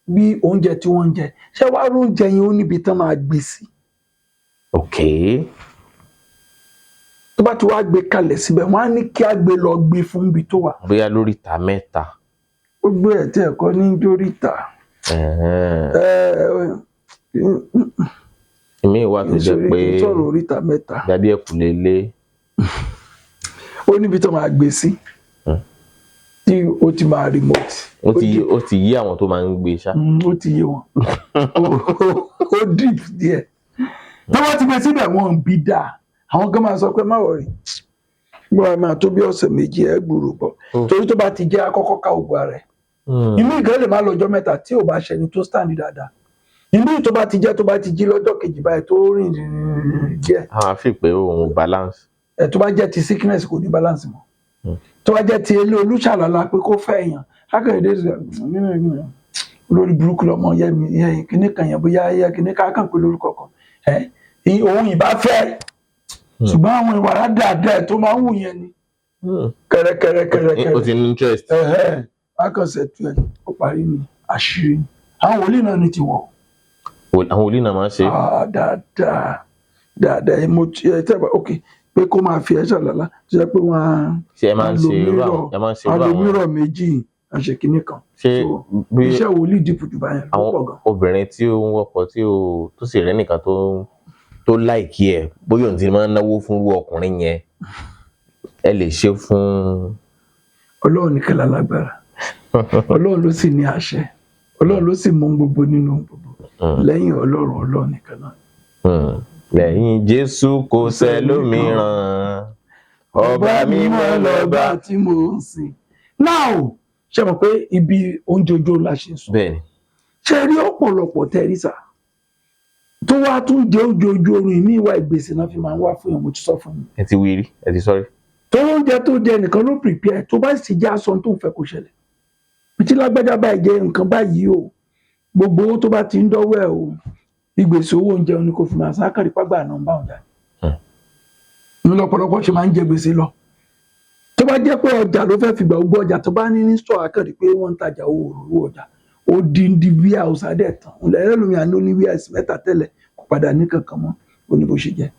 Speaker 1: bí oúnjẹ tí wọ́n ń jẹ. Ṣé wàá rí oúnjẹ yẹn, ó níbi tán máa gbé sí. Tó bá ti wá gbé kalẹ̀ síbẹ̀, wọ́n á ní kí á gbé lọ gbé fún ibi tó wà.
Speaker 2: Bóyá lórí ìta mẹ́ta.
Speaker 1: Ó gbé ẹ̀ tí ẹ̀kọ́ ní jóríta.
Speaker 2: Ìmíì wà tó jẹ́ pé
Speaker 1: Sọ̀rọ̀ oríta mẹ́ta.
Speaker 2: Dàbí ẹ̀kúlé lé.
Speaker 1: Ó níbi tó máa gbé sí tí ó ti máa remote.
Speaker 2: Ó ti yí àwọn tó máa ń gbé ṣá.
Speaker 1: Ó ti yé wọn. Ó deep díẹ̀. Tó bá ti gbé síbẹ̀, wọn ń bí dáa. Àwọn kan máa sọ pé má worry, gbọ́dọ̀ máa tó bí ọ̀sẹ̀ 2 ẹ̀ gbúrò bọ̀. Torí tó bá ti jẹ́ akọ́kọ́ ká ògùn ara ẹ̀, inú ìgbẹ́ lè má lọ́jọ́ 3 tí ò bá ṣẹni tó stand dáadáa. Inú tó bá ti jẹ́, tó bá ti jí lọ́jọ́ kejì báyìí, tó rìn díẹ̀,
Speaker 2: Àwọn àfi pé òun balance.
Speaker 1: Ẹ̀ tó bá jẹ́ ti sickness, kò ní balance mọ́. Tó bá jẹ́ ti ilé olúṣàlálà pé kó fẹ́ èèyàn akẹ́yẹ̀dẹ́, olórí burúkú lọmọ yẹmi yẹn, kíní kan yẹn, bóyá yẹ kíní ká kàn pé lórúkọ kan ẹ òun ìbá fẹ́, ṣùgbọ́n àwọn ìwà dáadáa tó máa ń wù yẹn ni kẹrẹkẹrẹ kẹrẹkẹrẹ.
Speaker 2: Ó ti ní interest.
Speaker 1: Ẹhẹ, akọsẹ tu ẹ, ó parí ní àṣírí. Àwọn wòlíì náà ní tiwọn.
Speaker 2: Àwọn wòlíì náà máa ń ṣe.
Speaker 1: Ah, dáadáa dáadáa. Ẹ mo ti ẹ tẹ́ bá ok pé kó máa fi ẹ ṣàlálà tó jẹ́ pé wọ́n á
Speaker 2: Ṣé ẹ máa ń ṣe irú àwọn ẹ máa ń ṣe irú
Speaker 1: alo
Speaker 2: àwọn
Speaker 1: mírọ̀ méjì, àṣẹ kìíní kan.
Speaker 2: Ṣé
Speaker 1: So,
Speaker 2: bí
Speaker 1: iṣẹ́ wòlíì deep jù báyẹn ló
Speaker 2: àwọn
Speaker 1: pọ̀ gan.
Speaker 2: obìnrin tí ó ń wọ́pọ̀ tí ó tó sì rẹ́ nìkan tó like ẹ̀, bóyá òun ti máa ń náwó fún irú ọkùnrin yẹn, ẹ lè ṣe fún?
Speaker 1: Ọlọ́run nìkan lálágbára. Ọlọ́run ló sì ní àṣẹ. Ọlọ́run ló sì mú ohun gbogbo nínú ohun gbogbo. Lẹ́yìn Ọlọ́run, Ọlọ́run nìkan náà.
Speaker 2: Lẹ́yìn Jésù kò sẹ́lòmíràn, ọba mímọ́ lọ́ba.
Speaker 1: Tí mo ń sìn. Now, ṣe mọ̀ pé ibi oúnjẹ ojú la ṣe ń sùn?
Speaker 2: Bẹ́ẹ̀ni.
Speaker 1: Ṣe rí ọ̀pọ̀lọpọ̀ tẹ́rísà tó wá tún jẹ oúnjẹ ojú oorun ìmí, ìwà ìgbésẹ̀ náà fi máa ń wá fún yàn. Mo ti sọ fún mi.
Speaker 2: Ẹ ti wí rí, ẹ ti sọrí.
Speaker 1: Tó oúnjẹ tó jẹ nìkan ló prepare, tó bá sì jẹ́ aṣọ tó ń fẹ́ kó ṣẹlẹ̀ tí lágbájá báyìí jẹ nǹkan báyìí o, gbogbo owó tó bá ti ń dọ́wọ́ ẹ̀ o, ìgbésẹ̀ owó oúnjẹ ni kò fi máa sákàrí pàgbà náà ń bá wọn jà ní lọ́pọ̀lọpọ̀ ṣe máa ń jẹ gbèsè lọ. Tó bá jẹ́ pé ọjà ló fẹ́ fi gbà, gbogbo ọjà tó bá ní ní store, akẹ́rì pé wọ́n ń tajà owó owó ọjà odindi warehouse adẹ̀ tán ẹlẹ́lómi àná ní warehouse mẹ́ta tẹ́lẹ̀, kò padà ní kankan mọ́. Ó ní bó ṣe jẹ́.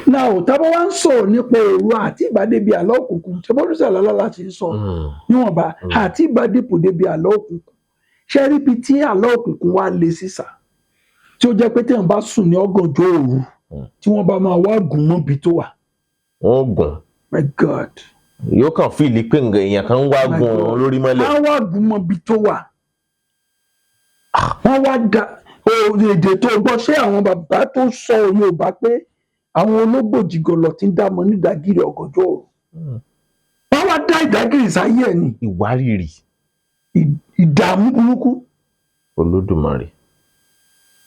Speaker 1: Now, tábà wá ń sọ̀rọ̀ nípa òru àti ìbádébi àlọ́ òkùnkùn, ṣe bọ́dún sàlálà láti ń sọ níwọ̀nba àti ìbádépò débi àlọ́ òkùnkùn, ṣé rí ibi tí àlọ́ òkùnkùn wá lé sísà tí ó jẹ́ pé téèyàn bá sùn ní ọ̀gànjọ́ òru, tí wọ́n bá máa wá gùn mọ́ ibi tó wà.
Speaker 2: Wọ́n gùn.
Speaker 1: My God.
Speaker 2: Yóò kàn feel pé nǹkan èèyàn kan ń wá
Speaker 1: My
Speaker 2: gun
Speaker 1: God.
Speaker 2: òun lórí mọ́lẹ̀.
Speaker 1: Wọ́n wá gùn mọ́ ibi tó wà, wọ́n wá da èdè tó gbọ́. Ṣé àwọn bàbá tó sọ Yorùbá pé àwọn ológbòjìgọlọ ti ń dààmú nídàgìrì ọ̀gànjọ́ òru, wọ́n wá dá ìdágìrì sáyé ẹ̀ ní
Speaker 2: Ìwárìrì.
Speaker 1: Ìdààmú burúkú.
Speaker 2: Olódùmarè.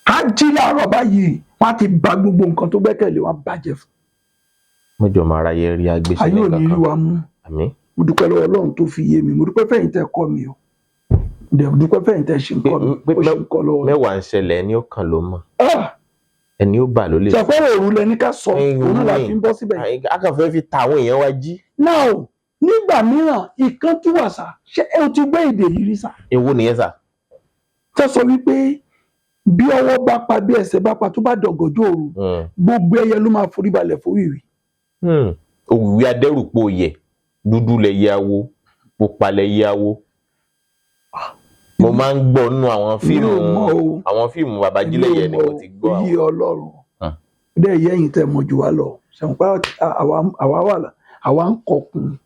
Speaker 1: Á jí láàárọ̀ báyìí, wọ́n á ti ba gbogbo nǹkan tó gbẹ́kẹ̀lé wọn bàjẹ́ fún.
Speaker 2: Mọ́jọ́ máa ráyé rí agbésí
Speaker 1: Ayé
Speaker 2: ní
Speaker 1: ò ní rí
Speaker 2: kankan.
Speaker 1: wa mú.
Speaker 2: Àmín.
Speaker 1: Mo dúpẹ́ lọ́wọ́ Ọlọ́run tó fi yé mi. Mo dúpẹ́ fẹ̀yìn tẹ́ kọ́ mi o. Mo dẹ̀ dúpẹ́ fẹ̀yìn tẹ́ ṣe ń kọ́ mi.
Speaker 2: Pé
Speaker 1: Ó ṣe ń kọ́ lọ́wọ́.
Speaker 2: mẹ́wàá ń ṣẹlẹ̀, ẹni ó kàn ló mọ̀.
Speaker 1: Ah!
Speaker 2: Ẹni ó bà ló lè sọ.
Speaker 1: Ṣàpẹ́rẹ́ òru lẹni ká sọ.
Speaker 2: Ẹ̀yin
Speaker 1: Òun náà la
Speaker 2: ni.
Speaker 1: fi ń bọ́ síbẹ̀ yìí.
Speaker 2: A kàn fẹ́ fi ta àwọn èèyàn wa jí.
Speaker 1: Now, nígbà mìíràn, ìkan tún wà sá. Ṣé ẹ ti gbé èdè yìí rí sá?
Speaker 2: Èwo nìyẹn sà?
Speaker 1: Tẹ́ sọ wípé bí ọwọ́ bá pa, bí ẹsẹ̀ bá pa, tó bá dọ̀gọ̀jọ́ òru, gbogbo ẹyẹ ló máa forí balẹ̀ fún.
Speaker 2: Òwìwí adẹ́rùpọ̀ yẹ, dúdú lẹ yẹ awo, pupa lẹ yẹ awo. Mo máa ń gbọ́ nínú àwọn
Speaker 1: Mi ò
Speaker 2: fíìmù
Speaker 1: mọ̀ o.
Speaker 2: àwọn fíìmù Bàbá Jílẹ̀yẹ ni mo ti gbọ́
Speaker 1: Yí
Speaker 2: àwọn.
Speaker 1: Ọlọ́run dẹ́ yẹ́yìn tẹ́ mọ̀ jù wá lọ ṣẹ̀wọ̀n pa. Àwa wà àwa ń kọkùn,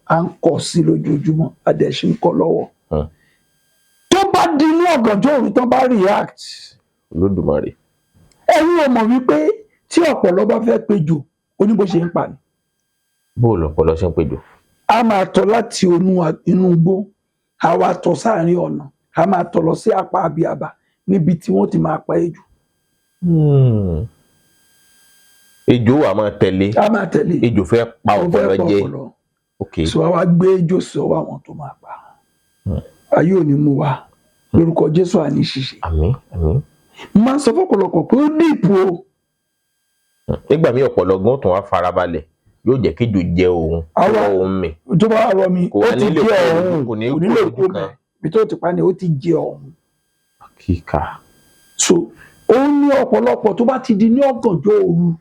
Speaker 1: à ń kọ sí lójoojúmọ́, a dẹ̀ ṣe ń kọ lọ́wọ́. Tó bá di inú ọ̀gànjọ́ òru tán bá react.
Speaker 2: Olódùmarè.
Speaker 1: Ẹ̀yin ò mọ̀ wípé tí ọ̀pọ̀lọ́ bá fẹ́ pejò, ó ní bó ṣe ń pa ni.
Speaker 2: Bó o lọ̀pọ̀lọ́ ṣe ń pejò?
Speaker 1: A máa tọ̀ láti inú igbó, a wá tọ̀ sáàrin ọ̀nà, a máa tọ̀ lọ sí apá abiaba níbi tí wọ́n ti máa pa ejò.
Speaker 2: Ejò wà máa tẹ̀lé.
Speaker 1: A máa tẹ̀lé.
Speaker 2: Ejò fẹ́ pa
Speaker 1: Ó fẹ́
Speaker 2: ọ̀pọ̀lọ́
Speaker 1: pa
Speaker 2: jẹ.
Speaker 1: ọ̀pọ̀lọ́.
Speaker 2: Ok.
Speaker 1: So àwa gbé ejò sí ọwọ́ àwọn tó máa pa. Ayé ò ní mú wa, lórúkọ Jésù, àní ṣiṣẹ́.
Speaker 2: Àmín, àmín.
Speaker 1: Máa ń sọ fọ́pọ̀lọpọ̀ pé ó deep o.
Speaker 2: Nígbà míì, ọ̀pọ̀lọ́ gan tún wá farabalẹ̀, yóò jẹ́ kéjò jẹ òun kó òun mì.
Speaker 1: Tó bá rọ mi,
Speaker 2: Kò
Speaker 1: ó
Speaker 2: wá
Speaker 1: ti
Speaker 2: nílé
Speaker 1: jẹ
Speaker 2: kúrò
Speaker 1: ọ̀hún.
Speaker 2: kò ní
Speaker 1: Kò nílò
Speaker 2: kúrò
Speaker 1: kó
Speaker 2: lójú
Speaker 1: mẹ́
Speaker 2: kan.
Speaker 1: Ibi tó ti pa ni ó ti jẹ ọ̀hún.
Speaker 2: Kíkà.
Speaker 1: So ó ní ọ̀pọ̀lọpọ̀ tó bá ti di ní ọ̀gànjọ́ òru,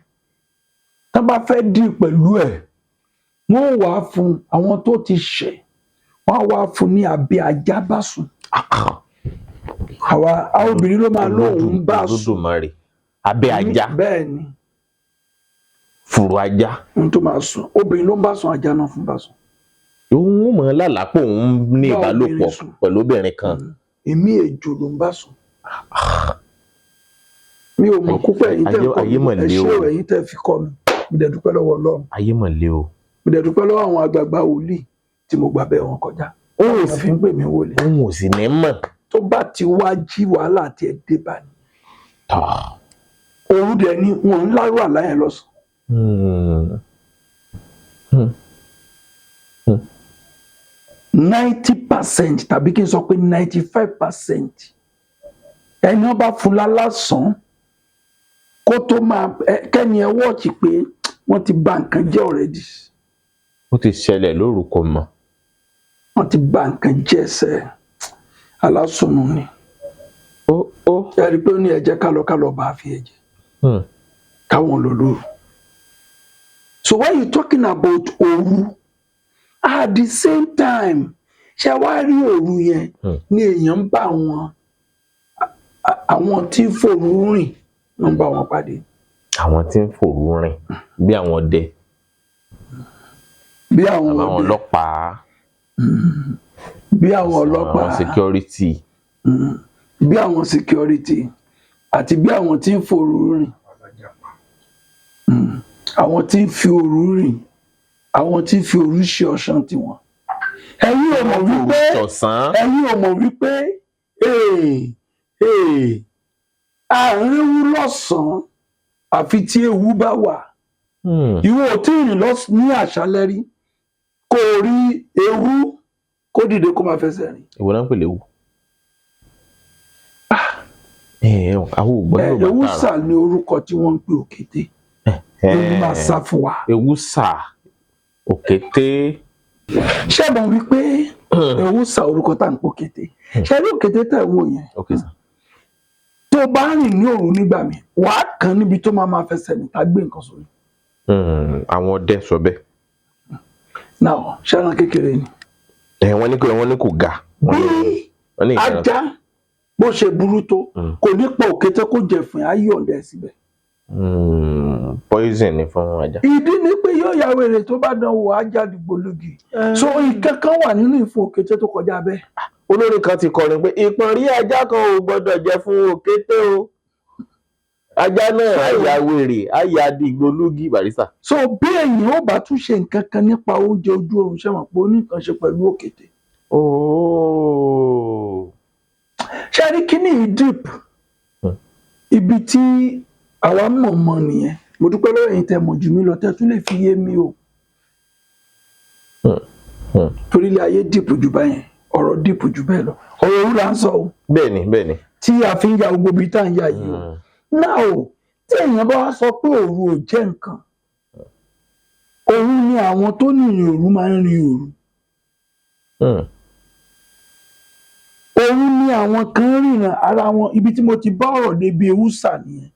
Speaker 1: tá bá fẹ́ dì pẹ̀lú ẹ̀, wọ́n wàá fún àwọn tó ti ṣẹ̀, wọ́n á wá fún ní abẹ́ ajá bá sùn. Àwa àwọn obìnrin ló máa lóun bá sùn.
Speaker 2: Olódùmarè, abẹ́ ajá?
Speaker 1: Bẹ́ẹ̀ ni.
Speaker 2: Fùrọ̀ ajá?
Speaker 1: Ohun tó máa sùn, obìnrin ló ń bá sùn, ajá náà fún bá sùn.
Speaker 2: Òun ó mọ̀ ọ́n lálàápọ̀ òun ní
Speaker 1: Bá
Speaker 2: ìbálòpọ̀
Speaker 1: obìnrin sùn.
Speaker 2: pẹ̀lú obìnrin kan.
Speaker 1: Èmi ejò ló ń bá sùn. Mi ò mọ̀ kúpẹ́ ẹ̀yin tẹ́ kọ́
Speaker 2: Ayé
Speaker 1: mi.
Speaker 2: mọ̀
Speaker 1: Ẹ
Speaker 2: lé
Speaker 1: ṣé
Speaker 2: o.
Speaker 1: o, ẹ̀yin tẹ́ fi kọ́ mi. Mo dẹ̀ dúpẹ́ lọ́wọ́ Ọlọ́run.
Speaker 2: Ayé mọ̀ lé o.
Speaker 1: Mo dẹ̀ dúpẹ́ lọ́wọ́ àwọn àgbààgbà wòlíì tí mo gbà bẹ́ẹ̀ wọn kọjá.
Speaker 2: Òun ò
Speaker 1: Wọ́n
Speaker 2: sì
Speaker 1: fi ń pè mí wòlíì.
Speaker 2: Òun ò sì ní mọ̀.
Speaker 1: Tó bá ti wá jí, wàhálà tí ẹ dé bá ní.
Speaker 2: Tọ́.
Speaker 1: Òru dẹ̀ ni wọn ń lárò àlá yẹn lọ́sàn. 90% tàbí kí n sọ pé 95%, ẹni wọn bá fún lálásán kó tó máa kẹ́ni ẹ wọ́ọ̀tì pé wọ́n ti bà nǹkan jẹ́ already.
Speaker 2: Ó ti ṣẹlẹ̀ lóru, kò mọ̀.
Speaker 1: Wọ́n ti bà nǹkan jẹ́ ẹsẹ̀ alásùnù ni.
Speaker 2: Ó ó.
Speaker 1: Ẹ rí i pé ó ní ẹ̀jẹ̀ kálọ bá a fi ẹ̀jẹ̀ káwọn lọ lóru. So when you talking about òru, at the same time, ṣé wàá rí òru yẹn ní èèyàn ń bá àwọn àwọn tí fòru rìn ń bá wọn pàdé.
Speaker 2: Àwọn tí ń fòru rìn bí àwọn ọdẹ?
Speaker 1: Bí àwọn
Speaker 2: àwọn
Speaker 1: ọdẹ,
Speaker 2: ọlọ́pàá?
Speaker 1: Bí àwọn ọlọ́pàá.
Speaker 2: Àwọn security?
Speaker 1: Bí àwọn security àti bí àwọn tí ń fòru rìn, àwọn tí ń fi òru rìn, àwọn tí ń fi òru ṣe ọ̀ṣán tiwọn. Ẹ̀yin ò mọ̀ wípé
Speaker 2: Tọ̀sán.
Speaker 1: Ẹ̀yin ò mọ̀ wípé àárín ewu lọ́sàn-án àfi tí ewu bá wà. Ìwọ ò tí ì rìn ní àṣálẹ́ rí kó o rí ewu kó dìde kó máa fẹsẹ̀ rìn.
Speaker 2: Ìwọ náà ń pè léwu. Ẹ ẹ, àwọn ò gbọ́ Yorùbá
Speaker 1: Ewu
Speaker 2: tààrà.
Speaker 1: sà ní orúkọ tí wọ́n ń pè òkété ló ní máa sá fún wa.
Speaker 2: Ewu sà, òkété.
Speaker 1: Ṣé mọ̀ wípé ewu sà orúkọ tá à ń pò kété? Ṣé rí òkété tẹ̀ wò yẹn?
Speaker 2: Ok sir.
Speaker 1: Tó bá rìn ní òru nígbà mi, wàá kàn níbi tó máa máa fẹsẹ̀ rìn tá gbé nǹkan sórí.
Speaker 2: Àwọn ọdẹ sọ bẹ́ẹ̀.
Speaker 1: Náà ṣẹ́ran kékeré ni.
Speaker 2: Ẹ wọ́n ní kò ga.
Speaker 1: Bí
Speaker 2: Wọ́n ní ìran.
Speaker 1: ajá bó ṣe burú tó, kò ní pa òkété kó jẹ fún ayé ọ̀dẹ síbẹ̀.
Speaker 2: Poison ni fún ajá.
Speaker 1: Ìdí ni pé yóò ya wèrè tó bá dán wò, ajá dìgbòlugi. So nǹkan kan wà nínú ìfun òkété tó kọjá bẹ́ẹ̀.
Speaker 2: Olórin kan ti kọrin pé ìpọ̀nrí ajá kan ò gbọ́dọ̀ jẹ fún òkété o, ajá náà á ya wèrè, á ya dìgbòlugi, barista.
Speaker 1: So bí èyàn ó bá tún ṣe nǹkan kan nípa oúnjẹ ojú oorun, ṣe mọ̀ pé ó ní nǹkan ṣe pẹ̀lú òkété?
Speaker 2: Ooo.
Speaker 1: Ṣe rí kíní yìí deep. Ibi tí àwa mọ̀ mọ̀ nìyẹn. Mo dúpẹ́ lọ́wọ́ ẹ̀yin tẹ́ mọ̀ jù mí lọ, tẹ́ tún lè fi yé mi o. Torí ilé ayé deep jù báyẹn, ọ̀rọ̀ deep jù bẹ́ẹ̀ lọ. Ọ̀rọ̀ òru là ń sọ o,
Speaker 2: Bẹ́ẹ̀ni.
Speaker 1: tí a fi ń ya gbogbo ibi tá à ń ya yìí o. Now, tí èèyàn bá wá sọ pé òru ò jẹ́ nǹkan, òru ni àwọn tó ní ìrìn òru máa ń rin òru. Òru ni àwọn kan ríran ara wọn. Ibi tí mo ti bá ọ̀rọ̀ débi ewu sà nìyẹn.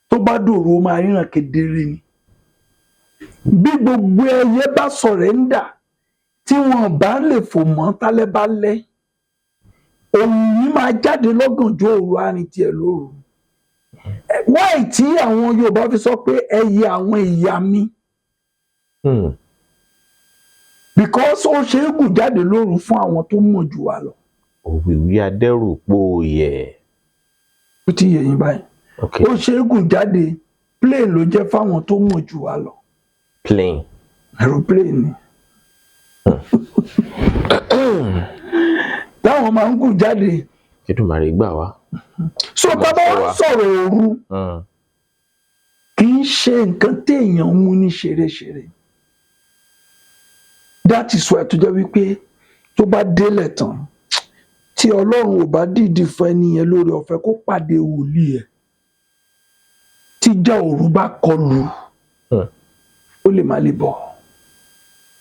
Speaker 1: Tó bá dòru, ó máa ríran kedere ni. Bí gbogbo ẹyẹ bá surrender, tí wọn bá lè fò mọ́ tálẹ́ bá lẹ́, òun yìí máa jáde lọ́gànjọ́ òru, àárín tiẹ̀ lóru. Wáì tí àwọn Yorùbá fi sọ pé ẹyẹ àwọn ìyá mi, because ó ṣe é gùn jáde lóru fún àwọn tó mọ̀ jù wá lọ.
Speaker 2: Òwìwí adẹ́rù pòòyẹ̀.
Speaker 1: Ó ti yé yín báyìí?
Speaker 2: Ok.
Speaker 1: Ó ṣe é gùn jáde, plane ló jẹ́ fáwọn tó mọ̀ jù wá lọ.
Speaker 2: Plane.
Speaker 1: Aeroplane ni táwọn máa ń gùn jáde.
Speaker 2: Kédùmarè gbà wá.
Speaker 1: So
Speaker 2: Ọmọ
Speaker 1: tá a bá
Speaker 2: sọ
Speaker 1: wá
Speaker 2: wá.
Speaker 1: sọ̀rọ̀ òru, kì í ṣe nǹkan téèyàn ń mú ní ṣeréṣeré. That is why tó jẹ́ wípé tó bá délẹ̀ tán, tí Ọlọ́run ò bá dìídì fún ẹni yẹn lórí ọ̀fẹ́ kó pàdé wòlíì ẹ̀, tíjà òru bá kọlù, ó lè má lè bọ̀.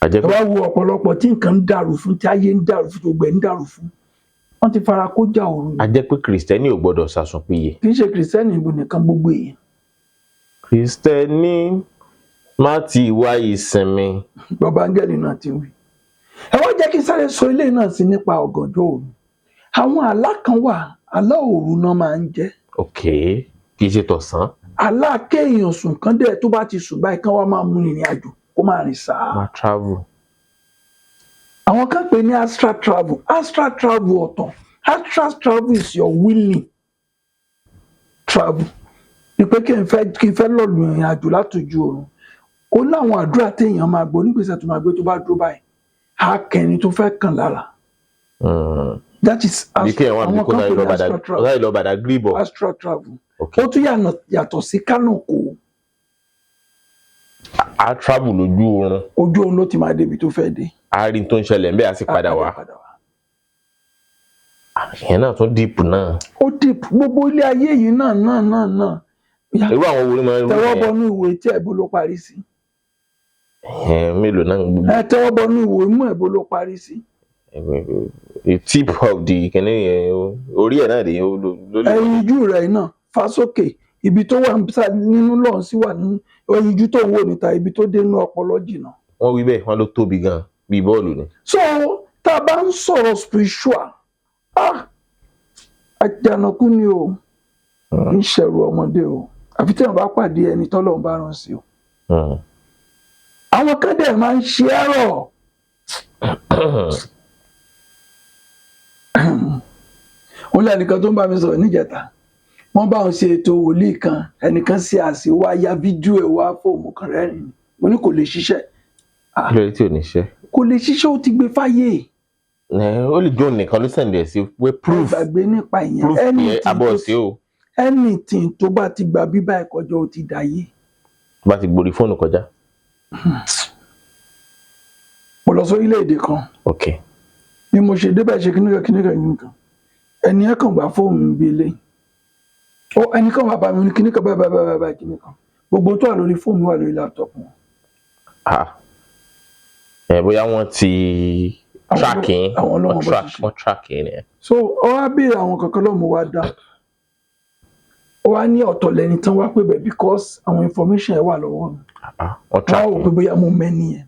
Speaker 2: Àjẹ́
Speaker 1: Ẹ
Speaker 2: pé
Speaker 1: wá wo ọ̀pọ̀lọpọ̀ tí nǹkan ń dàrú fún, tí ayé ń dàrú fún, gbogbo ẹ̀ ń dàrú fún, wọ́n ti fara kó jà òru ni.
Speaker 2: A jẹ́ pé Kìrìsìtẹ́nì ò gbọ́dọ̀ sàsùn péye.
Speaker 1: Kì í ṣe Kìrìsìtẹ́nì ìbò nìkan, gbogbo èèyàn.
Speaker 2: Kìrìsìtẹ́nì má ti wá ìsinmi.
Speaker 1: Bàbá áńgẹ́lì náà ti wí. Ẹ wá jẹ́ kí n sáré sọ ilé náà sí nípa ọ̀gànjọ́ òru. Àwọn àlá kan wà, àlá òru náà máa ń jẹ́.
Speaker 2: Ok, kì í ṣe tọ̀sán.
Speaker 1: Àlá kéèyàn sùn kán dẹ̀, tó bá ti sùn báyìí, kán wá máa mú ìrìn àjò, kó máa rìn sáà.
Speaker 2: Máa travel.
Speaker 1: Àwọn kan pè ní astral travel. Astral travel ọ̀tọ̀. Astral travel is your willing travel, ni pé kí n fẹ́ lọ́ọ̀lù ìrìn àjò látòjú oorun. Ó láwọn àdúrà téèyàn máa gbọ́, onígbèsè tó máa gbé, tó bá dúró báyìí, á kẹni tó fẹ́ kàn lára. That is
Speaker 2: Bí kéèyàn wà bí
Speaker 1: àwọn
Speaker 2: kó
Speaker 1: kan
Speaker 2: sáré
Speaker 1: pè
Speaker 2: lọ
Speaker 1: ní
Speaker 2: bàdà
Speaker 1: astral travel.
Speaker 2: Sáré lọ bàdà gíríbọ̀.
Speaker 1: Astral travel,
Speaker 2: Ok.
Speaker 1: ó tún yàtọ̀ sí kánò kò.
Speaker 2: A travel lójú oorun.
Speaker 1: Ojú oorun ló ti máa débi tó fẹ́ dé.
Speaker 2: A rí n tó ń ṣẹlẹ̀ ńbẹ́, a sì
Speaker 1: Á
Speaker 2: padà wá.
Speaker 1: Padà wá.
Speaker 2: Ìyẹn náà tún deep náà.
Speaker 1: Ó deep. Gbogbo ilé ayé yìí náà Yá,
Speaker 2: Irú àwọn wo ni máa ń rú
Speaker 1: tẹwọ́
Speaker 2: yẹn?
Speaker 1: bọnú ìwé tí ẹ̀bó ló parí sí.
Speaker 2: Ẹ̀hẹ́n, mélòó náà gbogbo.
Speaker 1: Ẹ tẹwọ́ bọnú ìwé mú, ẹ̀bó ló parí sí.
Speaker 2: The tip of the kìnìún yẹn, orí ẹ̀ náà rèé ló lè.
Speaker 1: Ẹyinjú rẹ̀ náà fa sókè, ibi tó wà nínú lọ́hùn sí wà nínú ẹyinjú tó ń wò níta, ibi tó dé inú ọpọlọ jìnnà.
Speaker 2: Wọ́n wí bẹ́ẹ̀, wọ́n ló tóbi gan bíi bọ́ọ̀lù ni.
Speaker 1: So tá a bá ń sọ̀rọ̀ spiritual, ah, àjànàkú ni o, ń ṣẹ̀rù ọmọdé o, àfi tí wọn bá pàdé ẹni tọ́lọ́run bá rán sí o. Àwọn kan dẹ̀ máa ń ṣe ẹ̀rọ. Òun lẹ́nìkan tó ń bá mi sọ̀rọ̀ níjẹta, wọ́n bá òun ṣe ètò wòlíì kan, ẹnìkan ṣe àṣewá ya fídíò ẹ̀ wá fóònù kan rẹ́rìn. Mo ní kò lè ṣiṣẹ́.
Speaker 2: Kí ló dé tí ò ní ṣe?
Speaker 1: Kò lè ṣiṣẹ́, ó ti gbé fáyé.
Speaker 2: Ẹ, ó lè jó nìkan ló send ẹ̀ sí pé proof.
Speaker 1: Gbàgbé nípa ìyẹn.
Speaker 2: Proof pé
Speaker 1: Anything
Speaker 2: abọ́ sí o.
Speaker 1: Anything tó bá ti gba bíbá ẹ̀ kọjá, ó ti dàyé.
Speaker 2: Tó bá ti gborí fóònù kọjá.
Speaker 1: Mo lọ sórílẹ̀-èdè kan. Bí mo ṣe débẹ̀, ṣe kíníkan kíníkan kíníkan, ẹni ẹ kàn gbà fóònù mi bí eléyìí ó, ẹnì kan wà bá mi ní kíníkan báyìí báyìí báyìí báyìí kíníkan, gbogbo tó wà lórí fóònù wà lórí laptop wọn.
Speaker 2: Ah, ẹ bóyá wọ́n ti track yín.
Speaker 1: Àwọn ọlọ́mọ
Speaker 2: Wọ́n
Speaker 1: bó ṣe
Speaker 2: track
Speaker 1: ṣe.
Speaker 2: Wọ́n track yín nìyẹn.
Speaker 1: So ó wá béèrè àwọn kankan lọ́mọ wa dá, ó wá ní ọ̀tọ̀ lẹni tán wá pé bẹ̀ because àwọn information ẹ̀ wà lọ́wọ́ mi.
Speaker 2: Ah, wọ́n
Speaker 1: Wọ́n á
Speaker 2: track
Speaker 1: wò pé
Speaker 2: yín.
Speaker 1: bóyá mo mẹ́ni yẹn.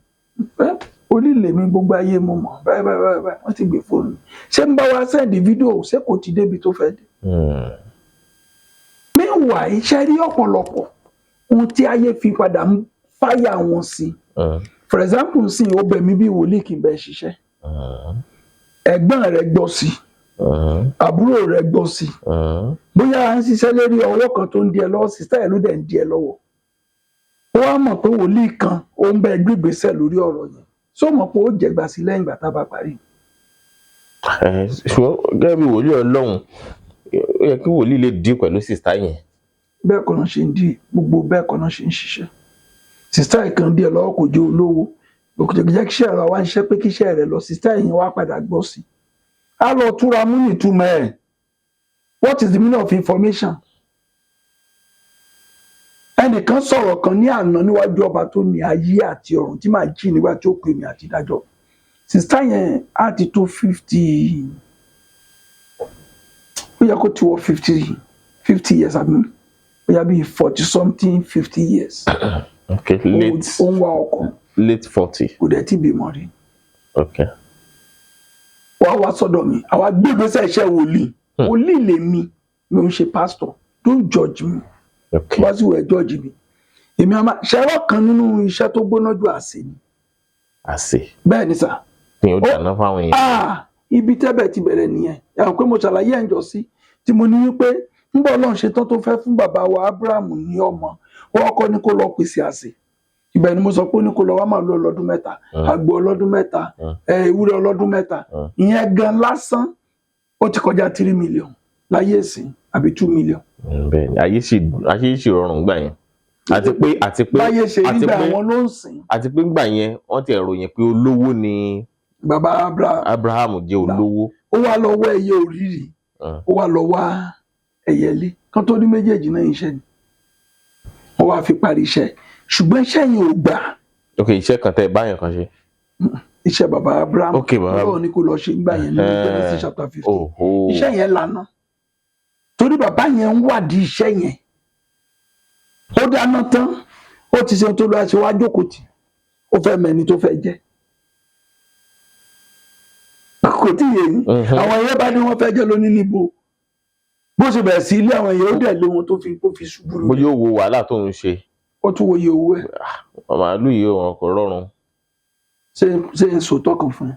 Speaker 1: Ẹ́, onílé mi, gbogbo ayé mo mọ̀ báyìí báyìí báyìí báyìí. Wọ́n ti gbé fóònù mi, ṣé ń bá wa send fídíò, ṣé kò ti débi tó fẹ́ dé? Meanwhile, ṣe rí ọ̀pọ̀lọpọ̀ ohun tí ayé fi padà ń fáyà wọn sí. For example, nsìn ó bẹ̀ mí bí wòlíì kì í bẹ́ẹ̀ ṣiṣẹ́, ẹ̀gbọ́n rẹ̀ gbọ́ sí, àbúrò rẹ̀ gbọ́ sí, bóyá à ń ṣiṣẹ́ lérí ọwọ́ kan tó ń di ẹ lọ́wọ́, sister ẹ̀ ló dẹ̀ ń di ẹ lọ́wọ́. Ó wá mọ̀ pé wòlíì kan ó ń bẹ gbígbésẹ̀ lórí ọ̀rọ̀ yẹn, só mọ̀ pé ó jẹ̀gbà sí lẹ́yìn ìgbà tá a bá parí?
Speaker 2: Ẹ, ṣùgbọ́n gẹ́gẹ́ bí wòlíì Ọlọ́run, ó yẹ kí wòlíì lè deal pẹ̀lú sister yẹn.
Speaker 1: Bẹ́ẹ̀ kọ́ náà ṣe ń di gbogbo, bẹ́ẹ̀ kọ́ náà ṣe ń ṣiṣẹ́. Sister ẹ̀ kan díẹ̀ lọ́wọ́, kò jẹ́ olówó, kò jẹ́ kí iṣẹ́ rẹ̀ wá ń ṣiṣẹ́ pé kí iṣẹ́ rẹ̀ lọ, sister yẹn wá padà gbọ́ sí i, á lọ túra mú nìtumọ̀ ẹ̀. What is the meaning of information? Ẹnìkan sọ̀rọ̀ kan ní àná níwájú ọba tó ní ayé àti ọ̀run tí màá jí nígbà tí ó pè mí àti ìdájọ́. Sister yẹn á ti tó 50, ó yẹ kó ti wọ 50 years àbí bóyá bíi 40 something, 50 years.
Speaker 2: Ok, late
Speaker 1: Ó ń wá ọkọ.
Speaker 2: Late 40.
Speaker 1: Kò dẹ̀ tí bímọ rí. Wá wá sọ́dọ̀ mi, àwa gbé ìgbésẹ̀ iṣẹ́ wòlíì. Wòlíì lèmi, mi ò ń ṣe pastor. Don't judge me. Wá sí wẹ̀ judge mi, èmi àmà ṣẹ́rọ̀ kan nínú iṣẹ́ tó gbóná jù, àsè ni.
Speaker 2: Àsè?
Speaker 1: Bẹ́ẹ̀ ni sà.
Speaker 2: Ni ó dáná fáwọn èèyàn.
Speaker 1: Ah, ibi tẹ́bẹ̀ ti bẹ̀rẹ̀ nìyẹn. Yàrá pé mo ṣàlàyé ẹ̀ǹjọ́ sí tí mo ní wípé ńgbà Ọlọ́run ṣe tán tó fẹ́ fún bàbá wa Abraham ní ọmọ, wọ́n kọ́ ní kó lọ pèsè àsè. Ibẹ̀ ni mo sọ pé ó ní kó lọ wá màlúù ọlọ́dún 3, àgbò ọlọ́dún 3, ewúrẹ́ ọlọ́dún 3. Ìyẹn gan lásán. Ó ti kọjá 3 million láyé ìsìn àbí 2 million.
Speaker 2: Bẹ́ẹ̀ ni, ayé sì rọrùn gbà yẹn, àti pé
Speaker 1: Báyé ṣe rí
Speaker 2: àti
Speaker 1: gbà,
Speaker 2: pé
Speaker 1: àwọn ló ń sìn.
Speaker 2: Àti pé ńgbà yẹn, wọ́n ti ròyìn pé olówó ni.
Speaker 1: Bàbá Abraham.
Speaker 2: Abraham jẹ́ olówó.
Speaker 1: Ó wá lọ wá ẹyẹ òrìrì. Ó wá lọ wá ẹyẹlé kán tó ní méjèèjì náà, iṣẹ́ ni wọ́n wá fi parí iṣẹ́, ṣùgbọ́n iṣẹ́ yẹn ò gbà.
Speaker 2: Ok, iṣẹ́ kan tẹ́ ẹ báyàn kan ṣe.
Speaker 1: Iṣẹ́ bàbá Abraham.
Speaker 2: Ok, bàbá.
Speaker 1: Ọlọ́run ní kó lọ ṣe ńgbà yẹn nínú Genesis chapter 15.
Speaker 2: Oho.
Speaker 1: Iṣẹ́ yẹn lànà torí bàbá yẹn ń wádìí iṣẹ́ yẹn. Ó dáná tán, ó ti ṣe ohun tó lọ ṣe, wá jókòó tì, ó fẹ́ mẹ́ni tó fẹ́ jẹ́. Kò tí ì yé yín? Àwọn ẹyẹ bá ní wọ́n fẹ́ jẹ́ lóní níbo bó ṣe bẹ̀rẹ̀ sí ilé àwọn ẹyẹ, ó dẹ̀ lé wọn tó fi kó fi ṣubú lulẹ̀.
Speaker 2: Bóyá ó wo wàhálà tó ń ṣe.
Speaker 1: Ó tún wo iye owó ẹ̀.
Speaker 2: Màálù yìí, wọn kò rọrùn.
Speaker 1: Ṣé ń sòótọ́ kan fún ẹ?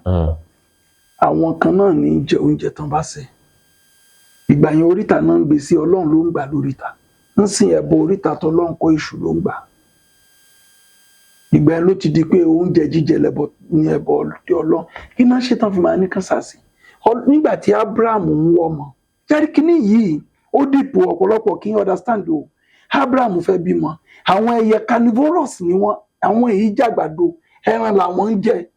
Speaker 1: Àwọn kan náà ní jẹ oúnjẹ tán bá ṣe. Ìgbà yẹn, oríta náà ń gbé sí. Ọlọ́run ló ń gbà lóríta ń sìn ẹbọ oríta tọlọ́run kọ́, èṣù ló ń gbà. Ìgbà yẹn ló ti di pé oúnjẹ jíjẹ lẹbọ ní ẹbọ tí Ọlọ́run kí náà ṣe tán fi máa ní kán sàṣì. Nígbà tí Abraham ń wọ ọmọ jẹ́rí kínní yìí, ó dìpọ̀ ọ̀pọ̀lọpọ̀ kí n understand o. Abraham fẹ́ bímọ. Àwọn ẹyẹ, carnivorous ni wọ́n, àwọn èyí jàgbàdo, ẹran làwọn ń jẹ.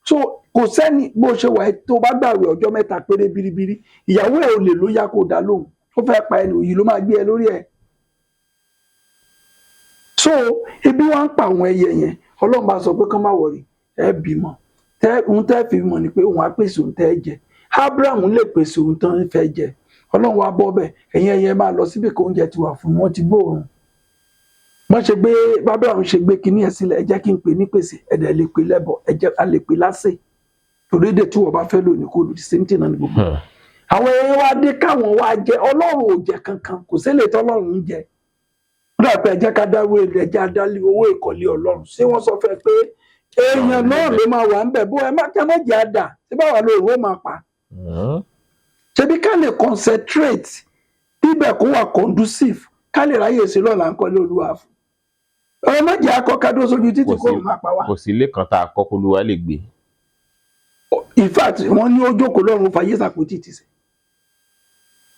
Speaker 1: So kò sẹ́ni bó ṣe wà ẹ́, tó bá gbàwé ọjọ́ 3 péré biribiri, ìyàwó ẹ̀ ò lè ló yá kó dá lóhùn, ó fẹ́ pa ẹni òyì ló máa gbé ẹ lórí ẹ̀. So ebi wá ń pa àwọn ẹyẹ yẹn. Ọlọ́run bá sọ pé kán má worry, ẹ bímọ. Tẹ ohun tẹ́ fi mọ̀ ni pé òun á pèsè ohun tẹ́ jẹ. Abraham lè pèsè ohun tán fẹ́ jẹ. Ọlọ́run wá bọ́ bẹ́ẹ̀, ẹ̀yin ẹyẹ, máa lọ síbi kó oúnjẹ ti wà fún wọn, ti gbóòórùn. Wọ́n ṣe gbé, Abraham ṣe gbé kinní ẹ̀ sílẹ̀. Ẹ jẹ́ kí n pè ní pèsè, ẹ̀dẹ̀ lè pè lẹ́bọ̀, ẹ jẹ́ a lè pè lásè, torí èdè tí wọ́n bá fẹ́ lò ní kó lò, the same thing náà ní gbogbo. Àwọn ẹyẹ wá dé káwọn wá jẹ. Ọlọ́run ò jẹ kankan, kò sílẹ̀ tọ́lọ́run ń jẹ. Ó dà pé ẹ jẹ́ ká dáwọ́ ilẹ̀, ẹ jẹ́ adálé owó ìkọ́lé Ọlọ́run. Ṣé wọ́n sọ fẹ́ pé èèyàn náà ló máa wà ń bẹ̀ bó ẹ má kí ẹ má jẹ́ àdà ṣé báwa lóòrùn ó máa pa? Ṣebí ká lè concentrate bíbẹ̀, kó wà conducive, ká lè ráyè sí lọ́la ń kọ́lé Olúwa fún ẹ. Má jẹ́ akọ́ ká dúró sójú títì kó máa pa wá.
Speaker 2: Kò sí ilé kan tá a kọ́ kólúwa lè gbé.
Speaker 1: In fact, wọ́n ní ó jókòó lọ́run fàyè sàpótì tì sí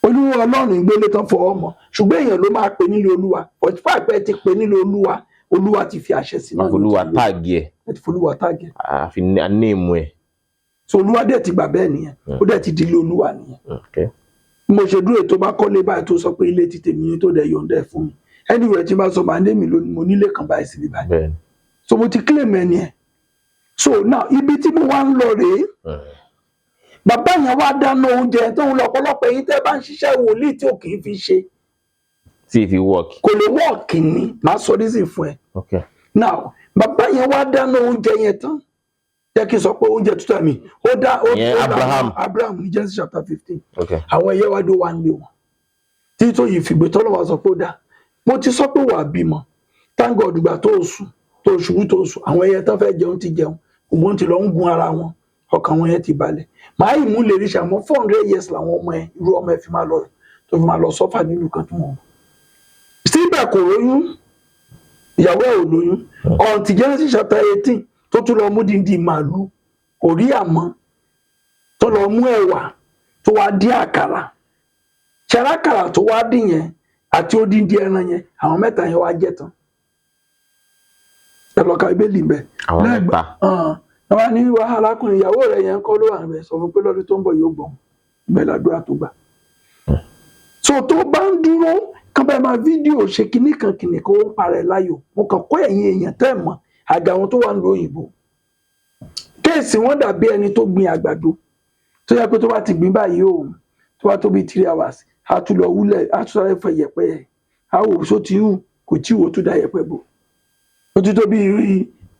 Speaker 1: Olúwa. Ọlọ́run ìgbélé tán fọwọ́ mọ́, ṣùgbọ́n èèyàn ló máa pè nílé Olúwa. Ọ̀tífà pẹ́ ti pè nílé Olúwa, Olúwa ti fi àṣẹ sí náà.
Speaker 2: Olúwa tag ẹ̀.
Speaker 1: Ẹ ti folúwa tag ẹ̀.
Speaker 2: Àfi name ẹ̀.
Speaker 1: So Olúwa dẹ̀ ti gbà bẹ́ẹ̀ nìyẹn, ó dẹ̀ ti di ilé Olúwa nìyẹn. Bí mo ṣe dúró, tó bá kọ́lé báyìí, tó sọ pé ilé ti tèmi ni, tó dẹ̀ yọ̀ǹda ẹ̀ fún mi, anywhere tí n bá sọ màá ní èmi lónìí, mo nílé kan báyìí síbi báyìí. So mo ti claim ẹ nìyẹn. So now, ibi tí mo wá ń lọ rèé. Bàbá yẹn wá dáná oúnjẹ tó ń lọ. Ọ̀pọ̀lọpọ̀ ẹ̀yin tẹ́ bá ń ṣiṣẹ́ wòlíì tí ò kì í fi ṣe,
Speaker 2: tí ì fi work.
Speaker 1: Kò lè work ni. Màá sọ reason fún ẹ. Now, bàbá yẹn wá dáná oúnjẹ yẹn tán. Jẹ́ kí n sọ pé oúnjẹ tuntun mi ó dá ó
Speaker 2: Ìyẹn
Speaker 1: ó dá.
Speaker 2: Abraham.
Speaker 1: Abraham ní Genesis chapter 15. Àwọn ẹyẹ wá dó wá ń lé wọn tí tó yìí fìgbé tọ́lọ́ wá sọ pé ó dá, mo ti sọ pé wà á bímọ. Thank God, gbà tó o sùn, tó o ṣubú, tó o sùn, àwọn ẹyẹ tán fẹ́ jẹun ti jẹun, ògbón ti lọ ń gun ara wọn, ọkàn wọn yẹn ti balẹ̀. Màá yìí mú lè rí ṣàmọ́ 400 years làwọn ọmọ ẹ, irú ọmọ ẹ fi máa lọ, tó fi máa lọ sọ́fà nílùú kan tí wọ́n síbẹ̀ kò lóyún, ìyàwó ẹ̀ ò lóyún until Genesis chapter 18, tó tún lọ mú díndín màálù, kò rí, àmọ́ tó lọ mú ẹ̀wà, tó wá dín àkàrà ṣẹlákàrà, tó wá dín yẹn àti odindi ẹran yẹn, àwọn mẹ́ta yẹn wá jẹ tán. Ẹ lọ ka Bíbélì ń bẹ.
Speaker 2: Àwọn mẹ́ta.
Speaker 1: Àwọn ní wàhálà, arákùnrin, ìyàwó rẹ̀ yẹn kọ́ ló wà níbẹ̀, sọ fún pé lọ́dún tó ń bọ̀ yóò gbọ̀n bẹ́ẹ̀ làdúrà tó gbà. So tó bá ń dúró kán bẹ́ẹ̀ máa fídíò ṣe kinní kan kinní kan, ó ń parẹ́ láyò. Mo kàn kọ́ ẹ̀yin èèyàn tẹ́ ẹ̀ mọ̀ àga àwọn tó wà ń lo òyìnbó, case wọn dàbí ẹni tó gbin àgbàdo, tó yẹ pé tó bá ti gbin báyìí o, tó bá tó bí 3 hours, á tún lọ wúlẹ̀, á tún sáré fọ yẹ̀pẹ̀ ẹ̀, á wò só ti hù, kò tí wò, tún dá yẹ̀pẹ̀ bò. Ó ti tó bí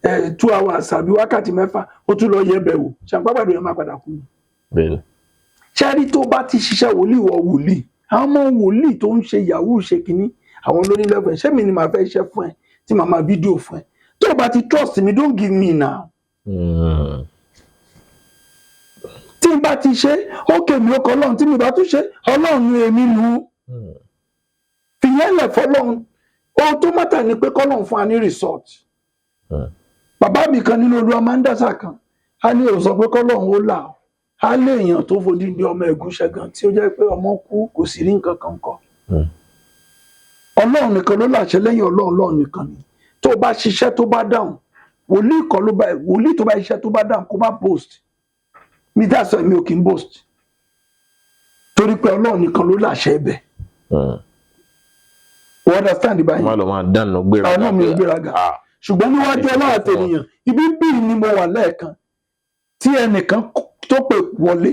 Speaker 1: 2 hours àbí wákàtí 6, ó tún lọ yẹ̀ bẹ̀ wò. Ṣàǹpápàdé yẹn máa padà kú ni. Ṣẹ́rí, tó bá ti ṣiṣẹ́ wòlíì, wọ wòlíì, àwọn ọmọ wòlíì tó ń ṣe yahoo ṣe kínní, àwọn ló ní level ẹ̀. Ṣé mi ni màá fẹ́ iṣẹ́ fún ẹ tí màá máa fídíò fún ẹ? Tó o bá ti trust me, don't give me now. Tí n bá ti ṣe, ó kèmí, ó kọ Ọlọ́run. Tí mi bá tún ṣe, Ọlọ́run ní èmi nu. Fìyẹn lẹ̀ fọlọ́run. Ohun tó matter ni pé kọ́lọ́run fún wa ní result. Bàbá mi kan nínú Olúwa máa ń dásà kan, á ní òun sọ pé kọ́lọ́run ó là ọ́. Á lé èèyàn tó fodindi ọmọ ẹ̀gúnṣẹ́ gan tí ó jẹ́ pé ọmọ kú, kò sì rí nǹkan kan kọ. Ọlọ́run nìkan ló láṣẹ. Lẹ́yìn Ọlọ́run, Ọlọ́run nìkan ni. Tó bá ṣiṣẹ́ tó bá dáhùn, wòlíì kan ló bá wòlíì tó bá ṣiṣẹ́ tó bá dáhùn, kó má boast. Mi dá sọ, mi ò kí ń boast, torí pé Ọlọ́run nìkan ló láṣẹ ẹbẹ̀. You understand báyìí?
Speaker 2: Má lọ máa dànù gbéraga.
Speaker 1: Àwọn náà mi ò gbéraga.
Speaker 2: Ah,
Speaker 1: ṣùgbọ́n níwájú Ọlọ́run àtẹnìyàn, ibi bíi ni mo wà lẹ́ẹ̀kan tí ẹnìkan tó pè wọlé.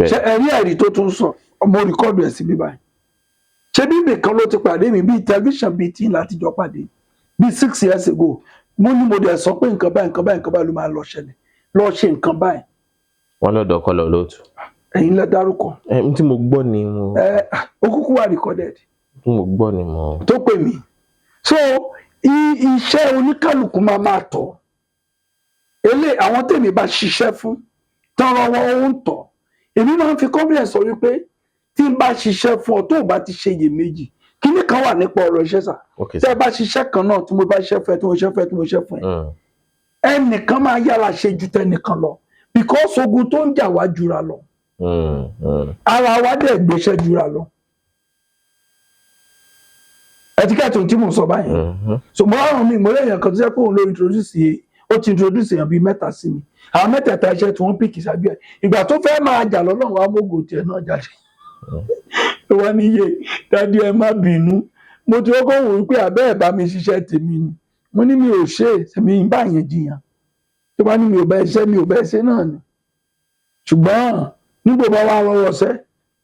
Speaker 1: Ṣe ẹ̀rí tó tún sọ, mo record ẹ̀ sí bíbáyìí. Ṣé bí nìkan ló ti pàdé mi bíi tẹlifíṣàn bíi tí láti jọ pàdé bíi 6 years ago. Mo ní mo dẹ̀ sọ pé nǹkan báyìí, nǹkan báyìí, nǹkan báyìí ló máa lọ ṣẹlẹ̀, lọ ṣe nǹkan báyìí.
Speaker 2: Wọn lọ́dọ̀ kọ́ lọ lóòtú.
Speaker 1: Ẹ̀yin lẹ dárúkọ.
Speaker 2: Ẹ n tí mo gbọ́ ni mo
Speaker 1: Ẹ ó kúkú wà recorded.
Speaker 2: Tí mo gbọ́ ni mo.
Speaker 1: Tó pè mí. So iṣẹ́ oníkálukú máa máa tọ̀ elé. Àwọn tèmi bá ṣiṣẹ́ fún tọrọ wọn, ó ń tọ̀. Èmi máa ń fi confidence sọ wípé tí n bá ṣiṣẹ́ fún ọ, tó o bá ti ṣe iyèméjì, kíní kan wà nípa ọ̀rọ̀ iṣẹ́ sà. Tẹ́ ẹ bá ṣiṣẹ́ kan náà, tí mo bá ṣiṣẹ́ fún ẹ, tí mo ṣiṣẹ́ fún ẹ, tí mo ṣiṣẹ́ fún ẹ, ẹnìkan máa yára ṣe ju tẹnìkan lọ, because ogun tó ń jà wá jura lọ. Ara wa dẹ̀ gbéṣẹ́ jura lọ. Ẹtíkẹ́tì ohun tí mò ń sọ báyìí? So mo rọrùn mi, mo rí èèyàn kan tó jẹ́ pé òun ló introduce, ó ti introduce èèyàn bíi mẹ́ta sí mi. Àwọn mẹ́tẹ̀ẹ̀ta, iṣẹ́ tí wọ́n pick sábẹ́ ẹ̀. Ìgbà tó fẹ́ máa jà lọ́lọ́run wa mógò tiẹ̀ náà jáde, ló wá ní, "Iye daddy, ẹ má bínú, mo ti kọ́kọ́ wò wípé àbẹ́ ẹ̀ bá mi ṣiṣẹ́ tèmi ni." Mo ní mi ò ṣe é, èmi ń bá yẹn jiyàn. Tó bá ní mi ò bá ṣiṣẹ́, mi ò bá ṣe náà ni. Ṣùgbọ́n nígbà bá wà rọwọ́ sẹ́,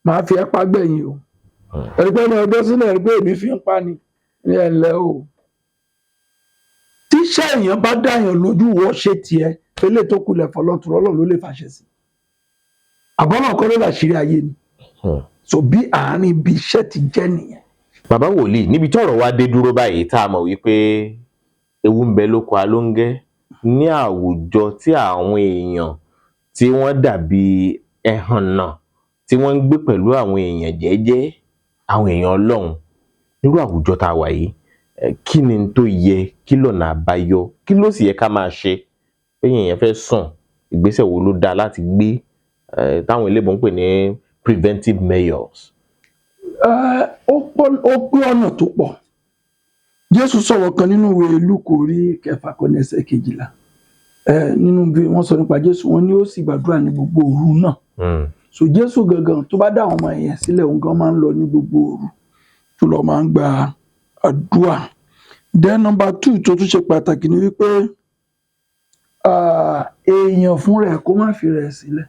Speaker 1: màá fi ẹ́ pa gbẹ̀yìn o. Ẹ̀rí pé ní ọjọ́ sílẹ̀ rí pé èmi fi ń pa ni ní. Ẹ̀ ǹlẹ́ o, tíṣẹ́ èèyàn bá dáyàn lójú, wọ́ ṣe tiẹ̀ eléyìí tó kulẹ̀ fọlọ́tún, Ọlọ́run ló lè fàṣẹ sí. Àbọ̀nà kọ́ ló làṣírí ayé ni. So bí àárín ibi iṣẹ́ ti jẹ́ nìyẹn.
Speaker 2: Bàbá wòlíì, níbi tí ọ̀rọ̀ wa dé dúró báyìí, tá a mọ̀ wípé ewu ń bẹ lóko alóńgẹ́ ní àwùjọ tí àwọn èèyàn tí wọ́n dàbí ẹhànnà, tí wọ́n ń gbé pẹ̀lú àwọn èèyàn jẹ́jẹ́, àwọn èèyàn Ọlọ́run nírú àwùjọ tá a wà yìí, kí ni n tó yẹ, kí lọ̀nà àbáyọ, kí ló sì yẹ ká máa ṣe pé èèyàn fẹ́ sùn? Ìgbésẹ̀ wo ló dáa láti gbé, táwọn eléèbó ń pè ní preventive measures?
Speaker 1: Ó pọ̀, ó pé ọ̀nà tó pọ̀. Jésù sọ̀rọ̀ kan nínú ìwé Lúùkù orí kẹfà kan ní ẹsẹ̀ 12. Nínú bí wọ́n sọ nípa Jésù, wọ́n ní ó sì gbàdúrà ní gbogbo òru náà. So Jésù gangan, tó bá dá àwọn ọmọ ẹ̀yìn sílẹ̀, òun gan máa ń lọ ní gbogbo òru tó lọ máa ń gba àdúrà. Then number two tó tún ṣe pàtàkì ni wípé èèyàn fúnra ẹ̀ kó má fi rẹ̀ sílẹ̀.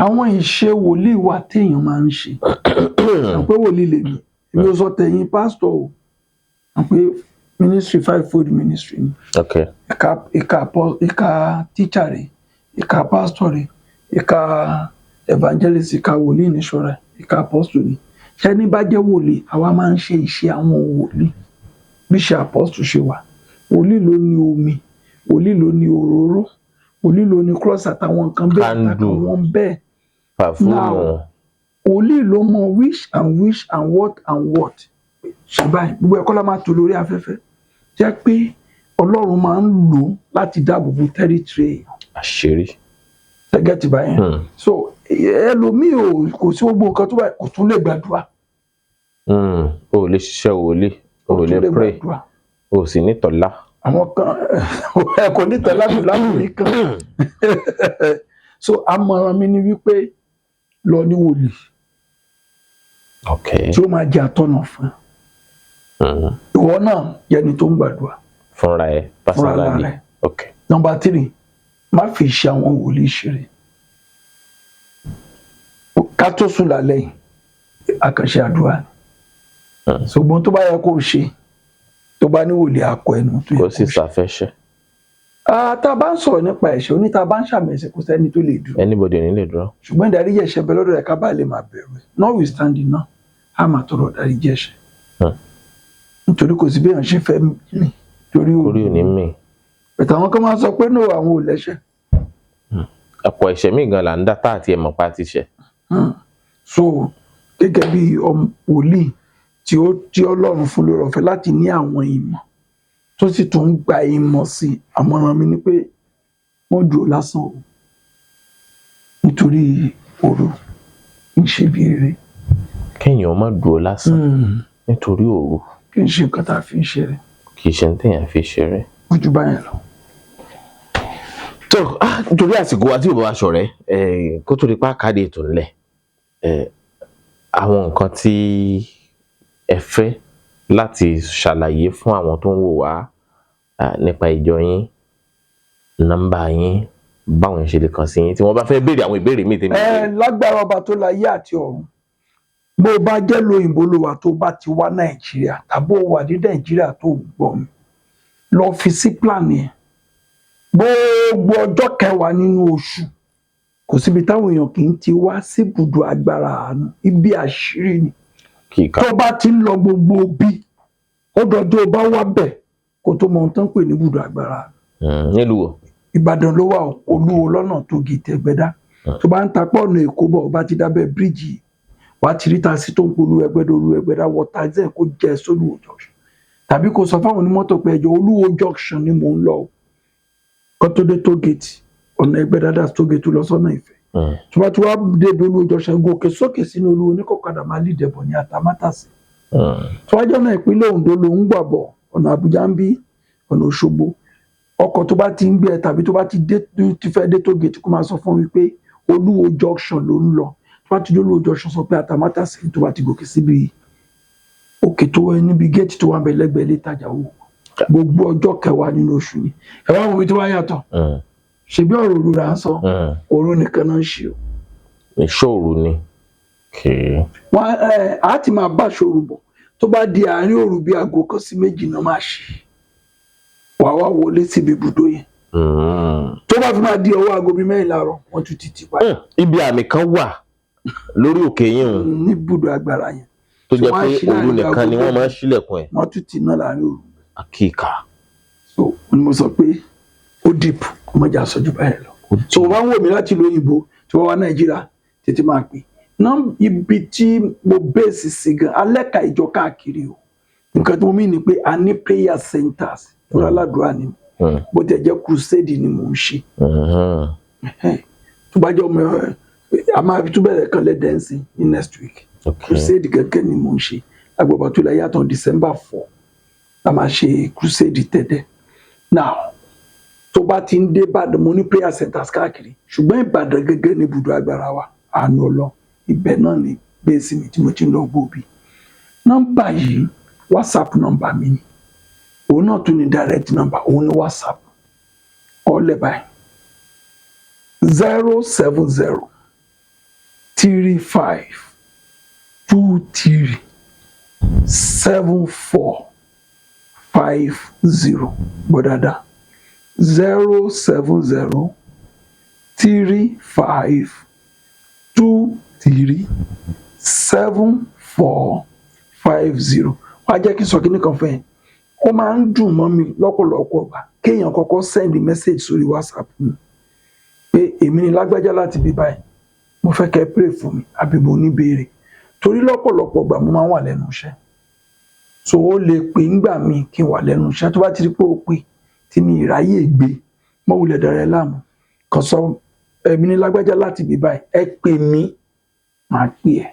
Speaker 1: Àwọn ìṣe wòlíì wà téèyàn máa ń ṣe. Ṣe pé wòlíì lèmi, èmi ò sọ tẹ̀yìn pásítọ̀ o. Ṣe pé ministry, five fold ministry ni. Ìka teacher rẹ̀, ìka pastor rẹ̀, ìka evangelist, ìka wòlíì níṣọ́ra, ìka apostle ni. Ṣẹ́ni bá jẹ́ wòlíì, àwa máa ń ṣe ìṣe àwọn wòlíì bí ṣe apostle ṣe wà. Wòlíì ló ní omi, wòlíì ló ní òróró, wòlíì ló ní cross àtàwọn nǹkan bẹ́ẹ̀.
Speaker 2: Candle.
Speaker 1: Àtàwọn bẹ́ẹ̀.
Speaker 2: Pàfúmù.
Speaker 1: Now, wòlíì ló mọ which and which and what and what ṣe báyìí. Gbogbo ẹ̀kọ́ la máa tò lórí afẹ́fẹ́ jẹ́ pé Ọlọ́run máa ń lò ó láti dáàbò bo territory èèyàn.
Speaker 2: Àṣírí.
Speaker 1: Gẹ́gẹ́ báyẹn. So ẹlòmíì ò kò sí gbogbo nǹkan tó báyìí, kò tún lè gbàdúrà.
Speaker 2: O ò lè ṣiṣẹ́ wòlíì, o ò
Speaker 1: Kò
Speaker 2: lè
Speaker 1: tún lè
Speaker 2: pray,
Speaker 1: gbàdúrà.
Speaker 2: o ò sì ní tọ̀lá.
Speaker 1: Àwọn kan ẹ kò ní tẹ̀lé láti kan. So àmọ̀ràn mi ni wípé lọ ní wòlíì tí ó máa jẹ́ atọ́nà fún ẹ. Ìwọ náà yẹni tó ń gbàdúrà
Speaker 2: Fúnra ẹ
Speaker 1: fúnra ara
Speaker 2: personally.
Speaker 1: rẹ. Number three, má fi ṣe àwọn wòlíì ṣeré. Ká tó sùn lálẹ́ yìí, àkànṣe àdúrà ni. Ṣùgbọ́n tó bá yẹ kó o ṣe, tó bá ní wòlíì akọ ẹnu tó yẹ
Speaker 2: Kò
Speaker 1: kó
Speaker 2: sì
Speaker 1: o ṣe.
Speaker 2: ṣàfẹ́ṣẹ́.
Speaker 1: Ah, tá a bá ń sọ̀rọ̀ nípa ẹ̀ṣẹ̀ oní, tá a bá ń ṣàmì ẹ̀ṣẹ̀, kò sẹ́ni tó lè dúró.
Speaker 2: Anybody ò ní lè dúró.
Speaker 1: Ṣùgbọ́n ìdáríjì ẹ̀ṣẹ̀ bẹ lọ́dọ̀ rẹ̀, ká bá lè máa bẹ̀rù ẹ̀. Notwithstanding náà, a máa tọrọ ìdáríjì ẹ̀ṣẹ̀, nítorí kò sí bí èèyàn ṣe fẹ́ rìn torí
Speaker 2: Orí ò ní mì.
Speaker 1: Bẹ̀tẹ̀ àwọn kan máa ń sọ pé no, àwọn ò lẹ́ṣẹ̀.
Speaker 2: Ọ̀pọ̀ ẹ̀ṣẹ̀ míì gan là ń dá tá àti ẹ̀mọ̀ pa ti ṣẹ̀.
Speaker 1: So gẹ́gẹ́ bí ọmọ wòlíì tí ó tí Ọlọ́run fún lórí ọ̀fẹ́ láti ní àwọn ìmọ̀, tó sì tún ń gba ìmọ̀ sí i, àmọ̀ràn mi ni pé Wọ́n dúró lásán o, nítorí òru ń ṣe bí eré.
Speaker 2: Kéèyàn má dúró lásán nítorí òru.
Speaker 1: Kì í ṣe nǹkan tá a fi ń ṣeré.
Speaker 2: Kì í ṣe ní téèyàn fi ṣeré.
Speaker 1: Ojú báyẹn lọ.
Speaker 2: Tó nítorí àsìkò wa tí ò bá wa ṣọ̀rẹ́, kó tó di pa káàdì ètò ńlẹ̀, àwọn nǹkan tí ẹ fẹ́ láti ṣàlàyé fún àwọn tó ń wò wá nípa ìjọ yín, nọ́mbà yín, báwọn yẹn ṣe lè kàn sí yín tí wọ́n bá fẹ́ béèrè àwọn ìbéèrè míì tèmi.
Speaker 1: Ẹ lágbára ọba tó láyé àti ọ̀run, bó o bá jẹ́ lóyìnbó ló wà, tó bá ti wá Nàìjíríà tàbí ó wà ní Nàìjíríà tó ń gbọ́ mi, lọ fi sí plan yẹn. Gbogbo ọjọ́ 10 nínú oṣù, kò síbi táwọn èèyàn kì í ti wá sí ibùdó agbára àánú, ibi àṣírí ni.
Speaker 2: Kì í ká.
Speaker 1: Tó bá ti ń lọ gbogbo bí ó dọjọ́ bá wá bẹ̀ kó tó mọ ohun tó ń pè ní ibùdó agbára àánú.
Speaker 2: Nílùú wo?
Speaker 1: Ìbàdàn ló wà o, Olúwo lọ́nà tó gìtì Ẹgbẹ́dá. Tó bá ń tapọ̀ ọ̀nà Èkó bọ̀, ó bá ti dábẹ́ bíríìjì, wà á ti rí taxi tó ń polú Ẹgbẹ́dá, Olú Ẹgbẹ́dá, wọ taxi ẹ̀ kó jẹ́ sólúwo junction, tàbí kó sọ fáwọn onímọ́tò pé ẹjọ́, Olúwo junction ni mò ń lọ o. Kó tó dé toll gate ọ̀nà Ẹgbẹ́dá, dá toll gate lọ sọ́nà Ìfẹ́. Tó bá ti wá débi Olúwo junction, gòkè sókè sínú Olúwo, oníkọ̀kadà máa lì dẹ̀bọ̀ ní Àtàmátàsí. Tó wájú ọ̀nà ìpínlẹ̀ Oǹdó ló ń gbà bọ̀, ọ̀nà Àbújá ń bí, ọ̀nà Òṣogbo, ọkọ̀ tó bá ti ń gbé ẹ tàbí tó bá ti dé, ti fẹ́ dé toll gate, kó máa sọ fún mi pé Olúwo junction ló ń lọ. Tó bá ti dé Olúwo junction, sọ pé Àtàmátàsí. Tó bá ti gòkè síbi òkè tó wẹ níbi géètì tó wà ń bẹ lẹ́gbẹ̀ẹ́ ilé ìtajà owó, gbogbo ọjọ́ 10 nínú oṣù ni. Ẹ wá wo ibi tó wá yàtọ̀. Ṣebí ọ̀rọ̀ òru là ń sọ? Òru nìkan náà ń ṣe o.
Speaker 2: Ìṣọ́ òru ni. Okay.
Speaker 1: Wọn ẹ á ti máa bá aṣọ òru bọ̀, tó bá di àárín òru bíi aago 1 sí 2 náà máa ṣe, wàá wá wọlé síbi ibùdó yẹn. Tó bá fi máa di ọwọ́ aago bíi 4 láàárọ̀, wọ́n tún ti tì padà.
Speaker 2: Ibi àmì kan wà lórí òkè yín o
Speaker 1: Ní ibùdó agbára yẹn
Speaker 2: tó jẹ́
Speaker 1: So wọ́n á
Speaker 2: pé
Speaker 1: ṣí
Speaker 2: òru
Speaker 1: láàrin
Speaker 2: nìkan ni
Speaker 1: aago
Speaker 2: wọ́n máa ń ṣílẹ̀kùn ẹ̀.
Speaker 1: Wọ́n tún ti ná láàrin òru.
Speaker 2: Àkíkà.
Speaker 1: So ni mo sọ pé ó deep, ọmọjà sọjú báyìí lọ. So wọ́n bá ń wò mí láti ìlú òyìnbó, tí wọ́n wá Nàìjíríà, tètè máa pè ná ibi tí mo base sí gan alẹ́ka ìjọ káàkiri o. Nǹkan tí mo mí ni pé a ní prayer centers tó aládùúrà ni, bó tẹ̀ jẹ́ crusade ni mò ń ṣe. Tó bá jẹ́ ọmọ ẹ, a máa tún bẹ̀rẹ̀ kan lẹ́dẹ̀ẹ́sì ní next week. Crusade gẹ́gẹ́ ni mò ń ṣe agbọ̀bọ̀ tó lẹ̀ yàtọ̀. December 4 la máa ṣe crusade tẹ̀dẹ̀. Now, tó bá ti ń dé Ìbàdàn, mo ní prayer centers káàkiri, ṣùgbọ́n Ìbàdàn gẹ́gẹ́ ní ibùdó agbára wa àánú ọlọ́. Ibẹ̀ náà ni base mi tí mo ti ń lọ gbòòbí. Nọ́mbà yìí, WhatsApp nọ́mbà mi ni, òun náà tún ní direct number, òun ní WhatsApp. Kọ́lẹ̀ báyìí: 07035237450. Gbọ́ dáadáa: 07035237450. Wàá jẹ́ kí n sọ kíní kan fún ẹ. Ó máa ń dùn mọ́ mi lọ́pọ̀lọpọ̀ ọgbà kéèyàn kọ́kọ́ send message sórí WhatsApp mi pé èmi ni lágbájá láti bí báyìí, mo fẹ́ kẹ́ pray fún mi àbí mo ní béèrè, torí lọ́pọ̀lọpọ̀ ìgbà mo máa ń wà lẹ́nu iṣẹ́. So ó lè pè ńgbà míì kí n wà lẹ́nu iṣẹ́. Tó bá ti rí pé ó pè tí mi ìráyè gbé, mọ́ wulẹ̀ dára ẹ láàmú, kàn sọ èmi ní lágbájá láti bí báyìí, ẹ pè mí, máa pè ẹ́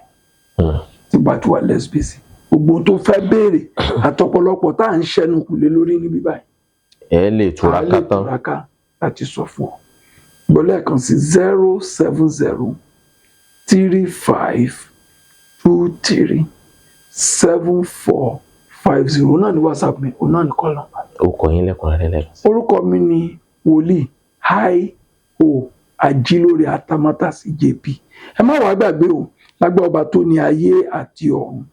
Speaker 1: tí bá ti wà less busy. Gbogbo ohun tó fẹ́ béèrè àtọ̀pọ̀lọpọ̀ tá à ń ṣẹnu kù lé lórí níbí báyìí,
Speaker 2: Ẹ lè túraká
Speaker 1: a lè
Speaker 2: tán.
Speaker 1: Túraká láti sọ fún ọ. Gbọ́ lẹ́ẹ̀kan sí: 07035237450. Òun náà ní WhatsApp mi, òun náà ní call number mi.
Speaker 2: Ó kọ yín lẹ́kùnrẹ́rẹ́ lẹ́ẹ̀kan sí.
Speaker 1: Orúkọ mi ni Wòlíì I.O. Ajílórí Atamátàsí JP. Ẹ má wàá gbàgbé o, lágbà ọba tó ní ayé àti ọ̀run,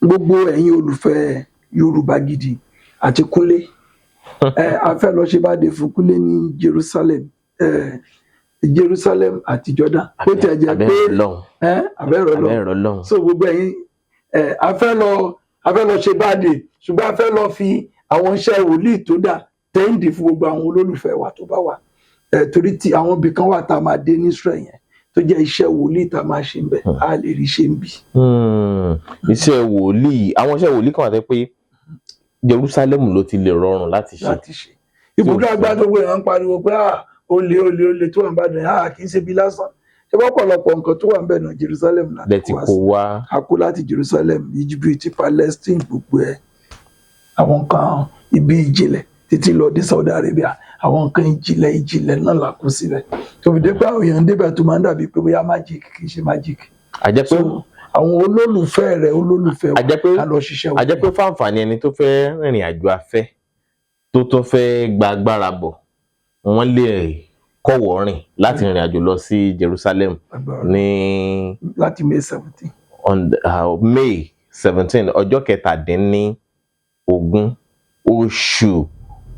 Speaker 1: gbogbo ẹ̀yin olùfẹ́ Yorùbá Gidi àti Kúnlé ẹ, a fẹ́ lọ ṣe bá dé fún Kúnlé ní Jerusalem, ẹ Jerusalem àti Jordan, bó tiẹ̀ jẹ́ pé
Speaker 2: Abẹ́rẹ́ lọ́hùn.
Speaker 1: Ẹ abẹ́rẹ́ lọ.
Speaker 2: Abẹ́rẹ́ lọ́hùn.
Speaker 1: So gbogbo ẹ̀yin ẹ, a fẹ́ lọ ṣe báàdì, ṣùgbọ́n a fẹ́ lọ fi àwọn iṣẹ́ wòlíì tó dà tẹ́ǹdì fún gbogbo àwọn olólùfẹ́ wa tó bá wà ẹ, torí tí àwọn ibì kan wà tá a máa dé ní Israel yẹn tó jẹ́ iṣẹ́ wòlíì tá a máa ṣe ń bẹ̀, a lè rí ṣe ń bì.
Speaker 2: Iṣẹ́ wòlíì, àwọn iṣẹ́ wòlíì kan wà tẹ́ pé Jerusalem ló ti lè rọrùn láti ṣe.
Speaker 1: Láti ṣe ibùdó agbára tó gbé yẹn ń pariwo pé ah. Olè, olè, olè tó wà ń bàdàn, ah, kì í ṣe bí lásán. Ṣé bọ́pọ̀lọpọ̀ nǹkan tó wà ń bẹ̀ náà, Jerusalem láti
Speaker 2: Lẹ ti
Speaker 1: kó wá
Speaker 2: kó
Speaker 1: sí.
Speaker 2: wá.
Speaker 1: A kó láti Jerusalem, Egypt, Palestine, gbogbo ẹ̀, àwọn nǹkan ibi ìjìnlẹ̀ títí lọ dé Saudi Arabia, àwọn nǹkan ìjìnlẹ̀ ìjìnlẹ̀ náà là kó síbẹ̀, tó fi dé pé àwọn èèyàn ń débẹ̀ tó máa ń dàbí pé bóyá magic, kì í ṣe magic.
Speaker 2: A jẹ́ pé
Speaker 1: So àwọn olólùfẹ́ rẹ̀, olólùfẹ́
Speaker 2: a
Speaker 1: wa,
Speaker 2: jẹ́ pé
Speaker 1: ká lọ ṣiṣẹ́
Speaker 2: a jẹ́ pé fáǹfààní ẹni tó fẹ́ rìnrìn àjò afẹ́ tó tún fẹ́ gba agbára bọ̀, wọ́n lè kọ́wọ̀ọ́ rìn láti rìnrìn àjò lọ sí Jerusalem
Speaker 1: Agbára
Speaker 2: ní
Speaker 1: láti May 17.
Speaker 2: On May 17, ọjọ́ 17 oṣù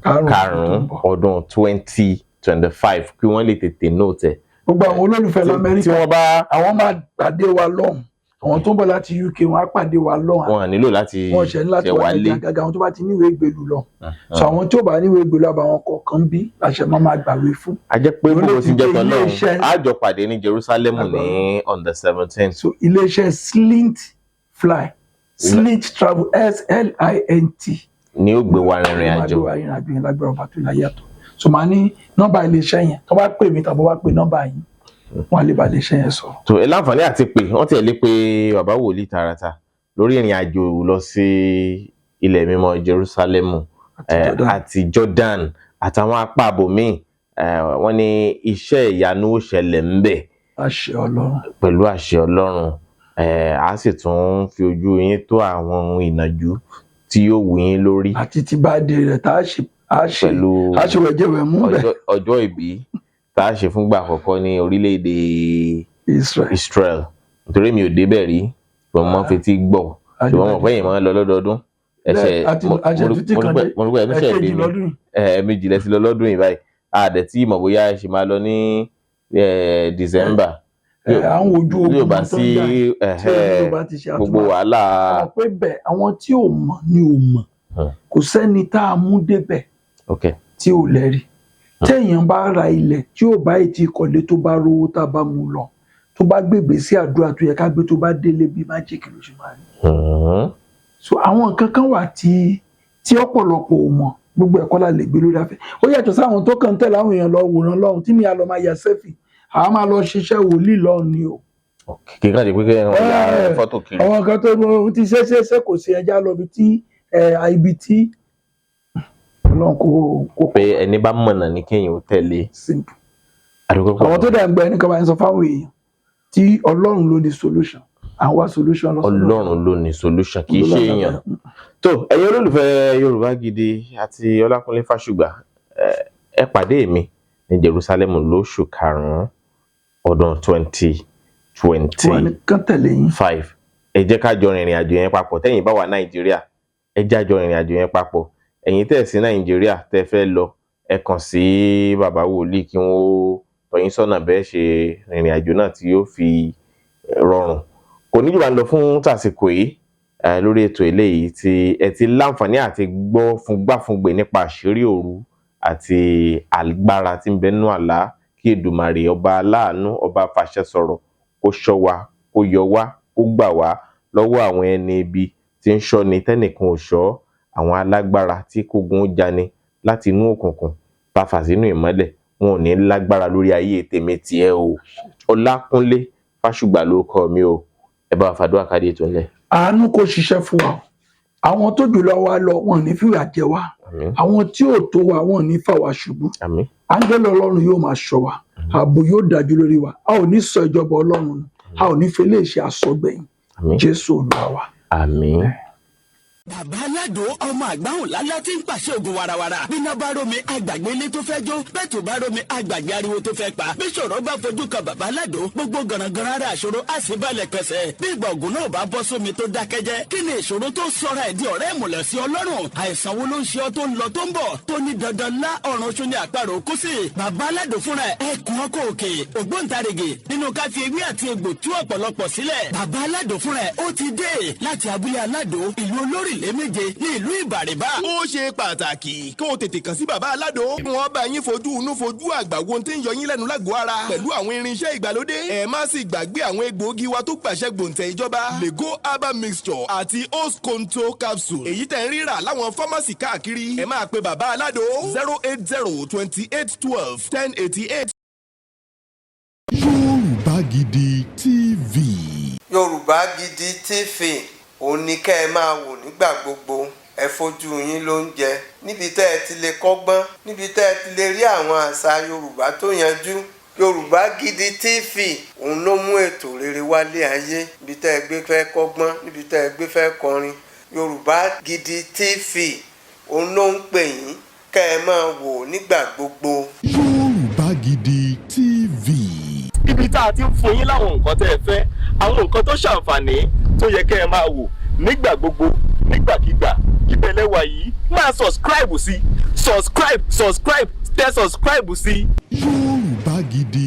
Speaker 1: karùn-ún tó ń
Speaker 2: karùn-ún
Speaker 1: bọ̀.
Speaker 2: ọdún 2025, kí wọ́n lè tètè note ẹ̀.
Speaker 1: Gbogbo àwọn olólùfẹ́
Speaker 2: Tí
Speaker 1: lamẹ́ríkà,
Speaker 2: wọ́n bá
Speaker 1: àwọn máa pàdé wa lọ́hùn. Àwọn tó ń bọ̀ láti UK, wọn á pàdé wa lọ́hùn.
Speaker 2: Wọn nílò láti
Speaker 1: Wọn ṣe ní láti
Speaker 2: ṣe
Speaker 1: wá
Speaker 2: wálé.
Speaker 1: Nàìjíríà gàgà àwọn tó bá ti níwèé ìgbèlú lọ. So àwọn tí ò bá níwèé ìgbèlú, àbàwọn kọ̀ọ̀kan bí làṣẹ máa máa gbàwé fún.
Speaker 2: A jẹ́ pé
Speaker 1: Ìwé
Speaker 2: bó
Speaker 1: ló
Speaker 2: ti
Speaker 1: ti
Speaker 2: jẹ́
Speaker 1: gbé
Speaker 2: tọ́lọ́run,
Speaker 1: ilé-iṣẹ́-
Speaker 2: á jọ pàdé ní Jerusalem ní on the 17.
Speaker 1: So iléeṣẹ́ Slint Fly, Slint Travel, Slint,
Speaker 2: Ni ó gbé wa rìnrìn
Speaker 1: máa
Speaker 2: àjò.
Speaker 1: gbé wa rìnrìn àjò yẹn lágbára ọba tó láyé àtọ̀. So màá ní nọ́mbà iléeṣẹ́ yẹn, tó bá pè mí tàbí wá pè nọ́mbà yín, wọ́n á lè bá iléeṣẹ́ yẹn sọ̀rọ̀.
Speaker 2: Tó ẹ láǹfààní àti pé wọ́n tiẹ̀ lè pe bàbá wòlíì tààràtà lórí ìrìn àjò lọ sí ilẹ̀ mímọ́ Jerusalem
Speaker 1: àti Jordan.
Speaker 2: Àti Jordan àtàwọn apá abòmíì. Wọ́n ní iṣẹ́ ìyanu ó ṣẹlẹ̀ ńbẹ̀.
Speaker 1: Àṣẹ Ọlọ́run.
Speaker 2: Pẹ̀lú àṣẹ Ọlọ́run, á sì tún fi ojú yín tó àwọn ohun ìnàjú tí yóò wù yín lórí.
Speaker 1: Àti ti bá dé rẹ̀ tá a ṣe, a ṣe
Speaker 2: Pẹ̀lú
Speaker 1: a ṣe wẹ̀jẹ̀wẹ̀ mú bẹ̀.
Speaker 2: Ọjọ́ ìbí tá a ṣe fúngbà àkọ́kọ́ ní orílẹ̀-èdè
Speaker 1: Israel.
Speaker 2: Israel, nítorí mi ò débẹ̀ rí, mo máa ń fetí gbọ́, ṣùgbọ́n mo pẹ́ yìí máa ń lọ lọ́dọọdún. Ẹsẹ̀
Speaker 1: àti títí kan dé
Speaker 2: mo rò pé ẹ tún ṣẹ̀ dé
Speaker 1: ẹ̀kejì
Speaker 2: ni.
Speaker 1: lọ́dún yìí.
Speaker 2: Ẹ̀ẹ̀mejì lẹ ti lọ lọ́dún yìí báyìí. Àdẹ̀ tí ìmọ̀ bóyá ẹ ṣì máa lọ ní December.
Speaker 1: À ń wojú
Speaker 2: Bí ò
Speaker 1: ogun
Speaker 2: bá
Speaker 1: tó
Speaker 2: sí
Speaker 1: ń jà yìí, tí ogun bá ti ṣe
Speaker 2: gbogbo
Speaker 1: àtúmọ̀
Speaker 2: wàhálà.
Speaker 1: Àwọn pé bẹ́ẹ̀, àwọn tí ò mọ̀ ni ò mọ̀. Kò sẹ́ni tá a mú débẹ̀ tí ò lẹ́rìí. Téèyàn bá ra ilẹ̀ tí ò bá ètí ìkọ̀lé, tó bá rówó, tá a bá mú lọ, tó bá gbègbè sí àdúrà tó yẹ ká gbé, tó bá délé, bí magic ló ṣe máa rí. So àwọn nǹkan kan wà tí ọ̀pọ̀lọpọ̀ ò mọ̀. Gbogbo ẹ̀kọ́ la lè gbé lórí afẹ́. Ó yàtọ̀ sáwọn tó kàn ń tẹ̀lé àwọn èèyàn lọ wòran lọ́hùn, tí mi á lọ máa ya selfie, àwọn máa lọ ṣiṣẹ́ wòlíì lọ́hùn ni o.
Speaker 2: Kì í kàn ṣe pé kí wọ́n ya fọ́tò kiri.
Speaker 1: Àwọn kan tó ń ti ṣe ṣe ṣe kò sí ẹja lọ ibi tí ibi tí Ọlọ́run kò
Speaker 2: Pé ẹni bá mọ̀nà ní kéèyàn ó tẹ̀lé.
Speaker 1: Simple.
Speaker 2: Àdúgbò pọ̀.
Speaker 1: Àwọn tó dẹ̀ ń gbọ́, ẹnì kan bá ń sọ fáwọn èèyàn tí Ọlọ́run ló ní solution, àwọn wá solution lọ́sọ̀rọ̀.
Speaker 2: Ọlọ́run ló ní solution, kì í ṣe èèyàn. Tó ẹ̀yin olólùfẹ́ Yorùbá Gidi àti Ọlákúnlé Fásùgbà, ẹ pàdé mi ní Jerusalem lóṣù karùn-ún ọdún twenty twenty
Speaker 1: Wọ́n ní kán tẹ̀lé yín.
Speaker 2: five. Ẹ jẹ́ ká jọ rìnrìn àjò yẹn papọ̀. Tẹ́yin bá wà Nàìjíríà, ẹ jẹ́ á jọ rìnrìn àjò yẹn papọ̀. Ẹ̀yin tẹ́ sí Nàìjíríà tẹ́ fẹ́ lọ, ẹ kàn sí bàbá wòlíì kí wọ́n ó tọ́ yín sọ́nà bẹ́ẹ̀ ṣe rìnrìn àjò náà tí yóò fi rọrùn. Kò ní jù bá ń lọ fún tàsìkò yìí lórí ètò eléyìí tí ẹ ti láǹfààní àti gbọ́ fúngbàfúngbè nípa àṣírí òru àti agbára tí ń bẹ nínú àlá. Kí Èdùmàrè, ọba aláàánú, ọba fàṣẹ sọ̀rọ̀, kó ṣọ́ wa, kó yọ wá, kó gbà wá lọ́wọ́ àwọn ẹni ibi tí ń ṣọ́ni tẹ́nìkan ò ṣọ́, àwọn alágbára tí kógun ó jani láti inú òkùnkùn ta fà sínú ìmọ́lẹ̀. Wọn ò ní lágbára lórí ayé tèmi tiẹ̀ o. Ọlákúnlé Fásùgbà ló kọ mi o. Ẹ bá wa fàdúrà kádìí ètò ńlẹ̀.
Speaker 1: Àánú kò ṣiṣẹ́ fún wa o. Àwọn tó jùlọ wa lọ, wọn ò ní fìyà jẹ wá.
Speaker 2: Àmín.
Speaker 1: Àwọn tí ò tó wa, wọn ò ní fà wá ṣubú.
Speaker 2: Àmín.
Speaker 1: Áńgẹ́lì Ọlọ́run yóò máa ṣọ́ wa, ààbò yóò dájú lórí wa. A ò ní sọ ìjọba Ọlọ́run nù, a ò ní fi lè ṣe àsọgbẹ̀yìn.
Speaker 2: Àmín.
Speaker 1: Jésù Olúwa wa.
Speaker 2: Àmín.
Speaker 4: Bàbá Aládò, ọmọ àgbáhùn lálá tí ń pàṣẹ ògùn warawara. Bíná bá rómi, àgbàgbé ilé tó fẹ́ jó. Bẹ́ẹ̀ tó bá rómi, àgbàgbé ariwo tó fẹ́ pa. Bí ṣòro bá fojú kan bàbá Aládò, gbogbo gànàgànà ara àṣòro á sì balẹ̀ pẹ̀sẹ̀. Bí ìgbà ògùn náà bá bọ́ sómi tó dákẹ́jẹ́, kí ni ìṣòro tó sọra ẹ̀ di ọ̀rẹ́ ìmùlẹ̀ sí Ọlọ́run? Àìsàn wo ló ń ṣe ọ́ tó ń lọ tó ń bọ̀, tó ní dandan lá ọ̀run oṣù ní àparò kú sí? Bàbá Aládò fúnra ẹ̀, ẹkùn ọkọ̀ òkè, ògbóǹtarìgì nínú ká fi ewé àti egbò tú ọ̀pọ̀lọpọ̀ sílẹ̀. Bàbá Aládò fúnra ẹ̀ ó ti dé láti abúlé Aládò, ìlú olórí. Ìlé méje ní ìlú Ìbàrìbà.
Speaker 5: Ó ṣe pàtàkì kó o tètè kàn sí bàbá Aládò. Wọ́n bá yín fojú inú fojú àgbà wo tí ń yọ yín lẹ́nu lágọ̀ọ́ ara pẹ̀lú àwọn irinṣẹ́ ìgbàlódé. Ẹ má sì gbàgbé àwọn egbòogi wa tó gbàṣẹ gbòǹtẹ̀ ìjọba, Lego herbal mixture àti Osconto capsule, èyí tẹ̀ ń rírà láwọn pharmacy káàkiri. Ẹ máa pe bàbá Aládò 08028121088.
Speaker 3: Yorùbá Gidi TV.
Speaker 6: Yorùbá Gidi TV, òun ni kẹ́ ẹ máa wò nígbà gbogbo. Ẹ fojú yín ló ń jẹ níbi tẹ́ ẹ ti lè kọ́gbọ́n, níbi tẹ́ ẹ ti lè rí àwọn àṣà Yorùbá tó yanjú. Yorùbá Gidi TV, òun ló mú ètò rere wálé ayé. Níbi tẹ́ ẹ gbé fẹ́ kọ́gbọ́n, níbi tẹ́ ẹ gbé fẹ́ kọrin, Yorùbá Gidi TV, òun ló ń pè yín kẹ́ ẹ máa wò nígbà gbogbo.
Speaker 3: Yorùbá Gidi TV.
Speaker 7: Ibi tá a ti ń fún yín láwọn nǹkan tẹ́ ẹ fẹ́, àwọn nǹkan tó ṣàǹfààní tó yẹ kẹ́ ẹ máa wò nígbà gbogbo, nígbàkigbà, ibẹ̀ lẹ́wà yìí. Máa subscribe sí, subscribe, subscribe, tẹ subscribe sí.
Speaker 3: Yorùbá Gidi.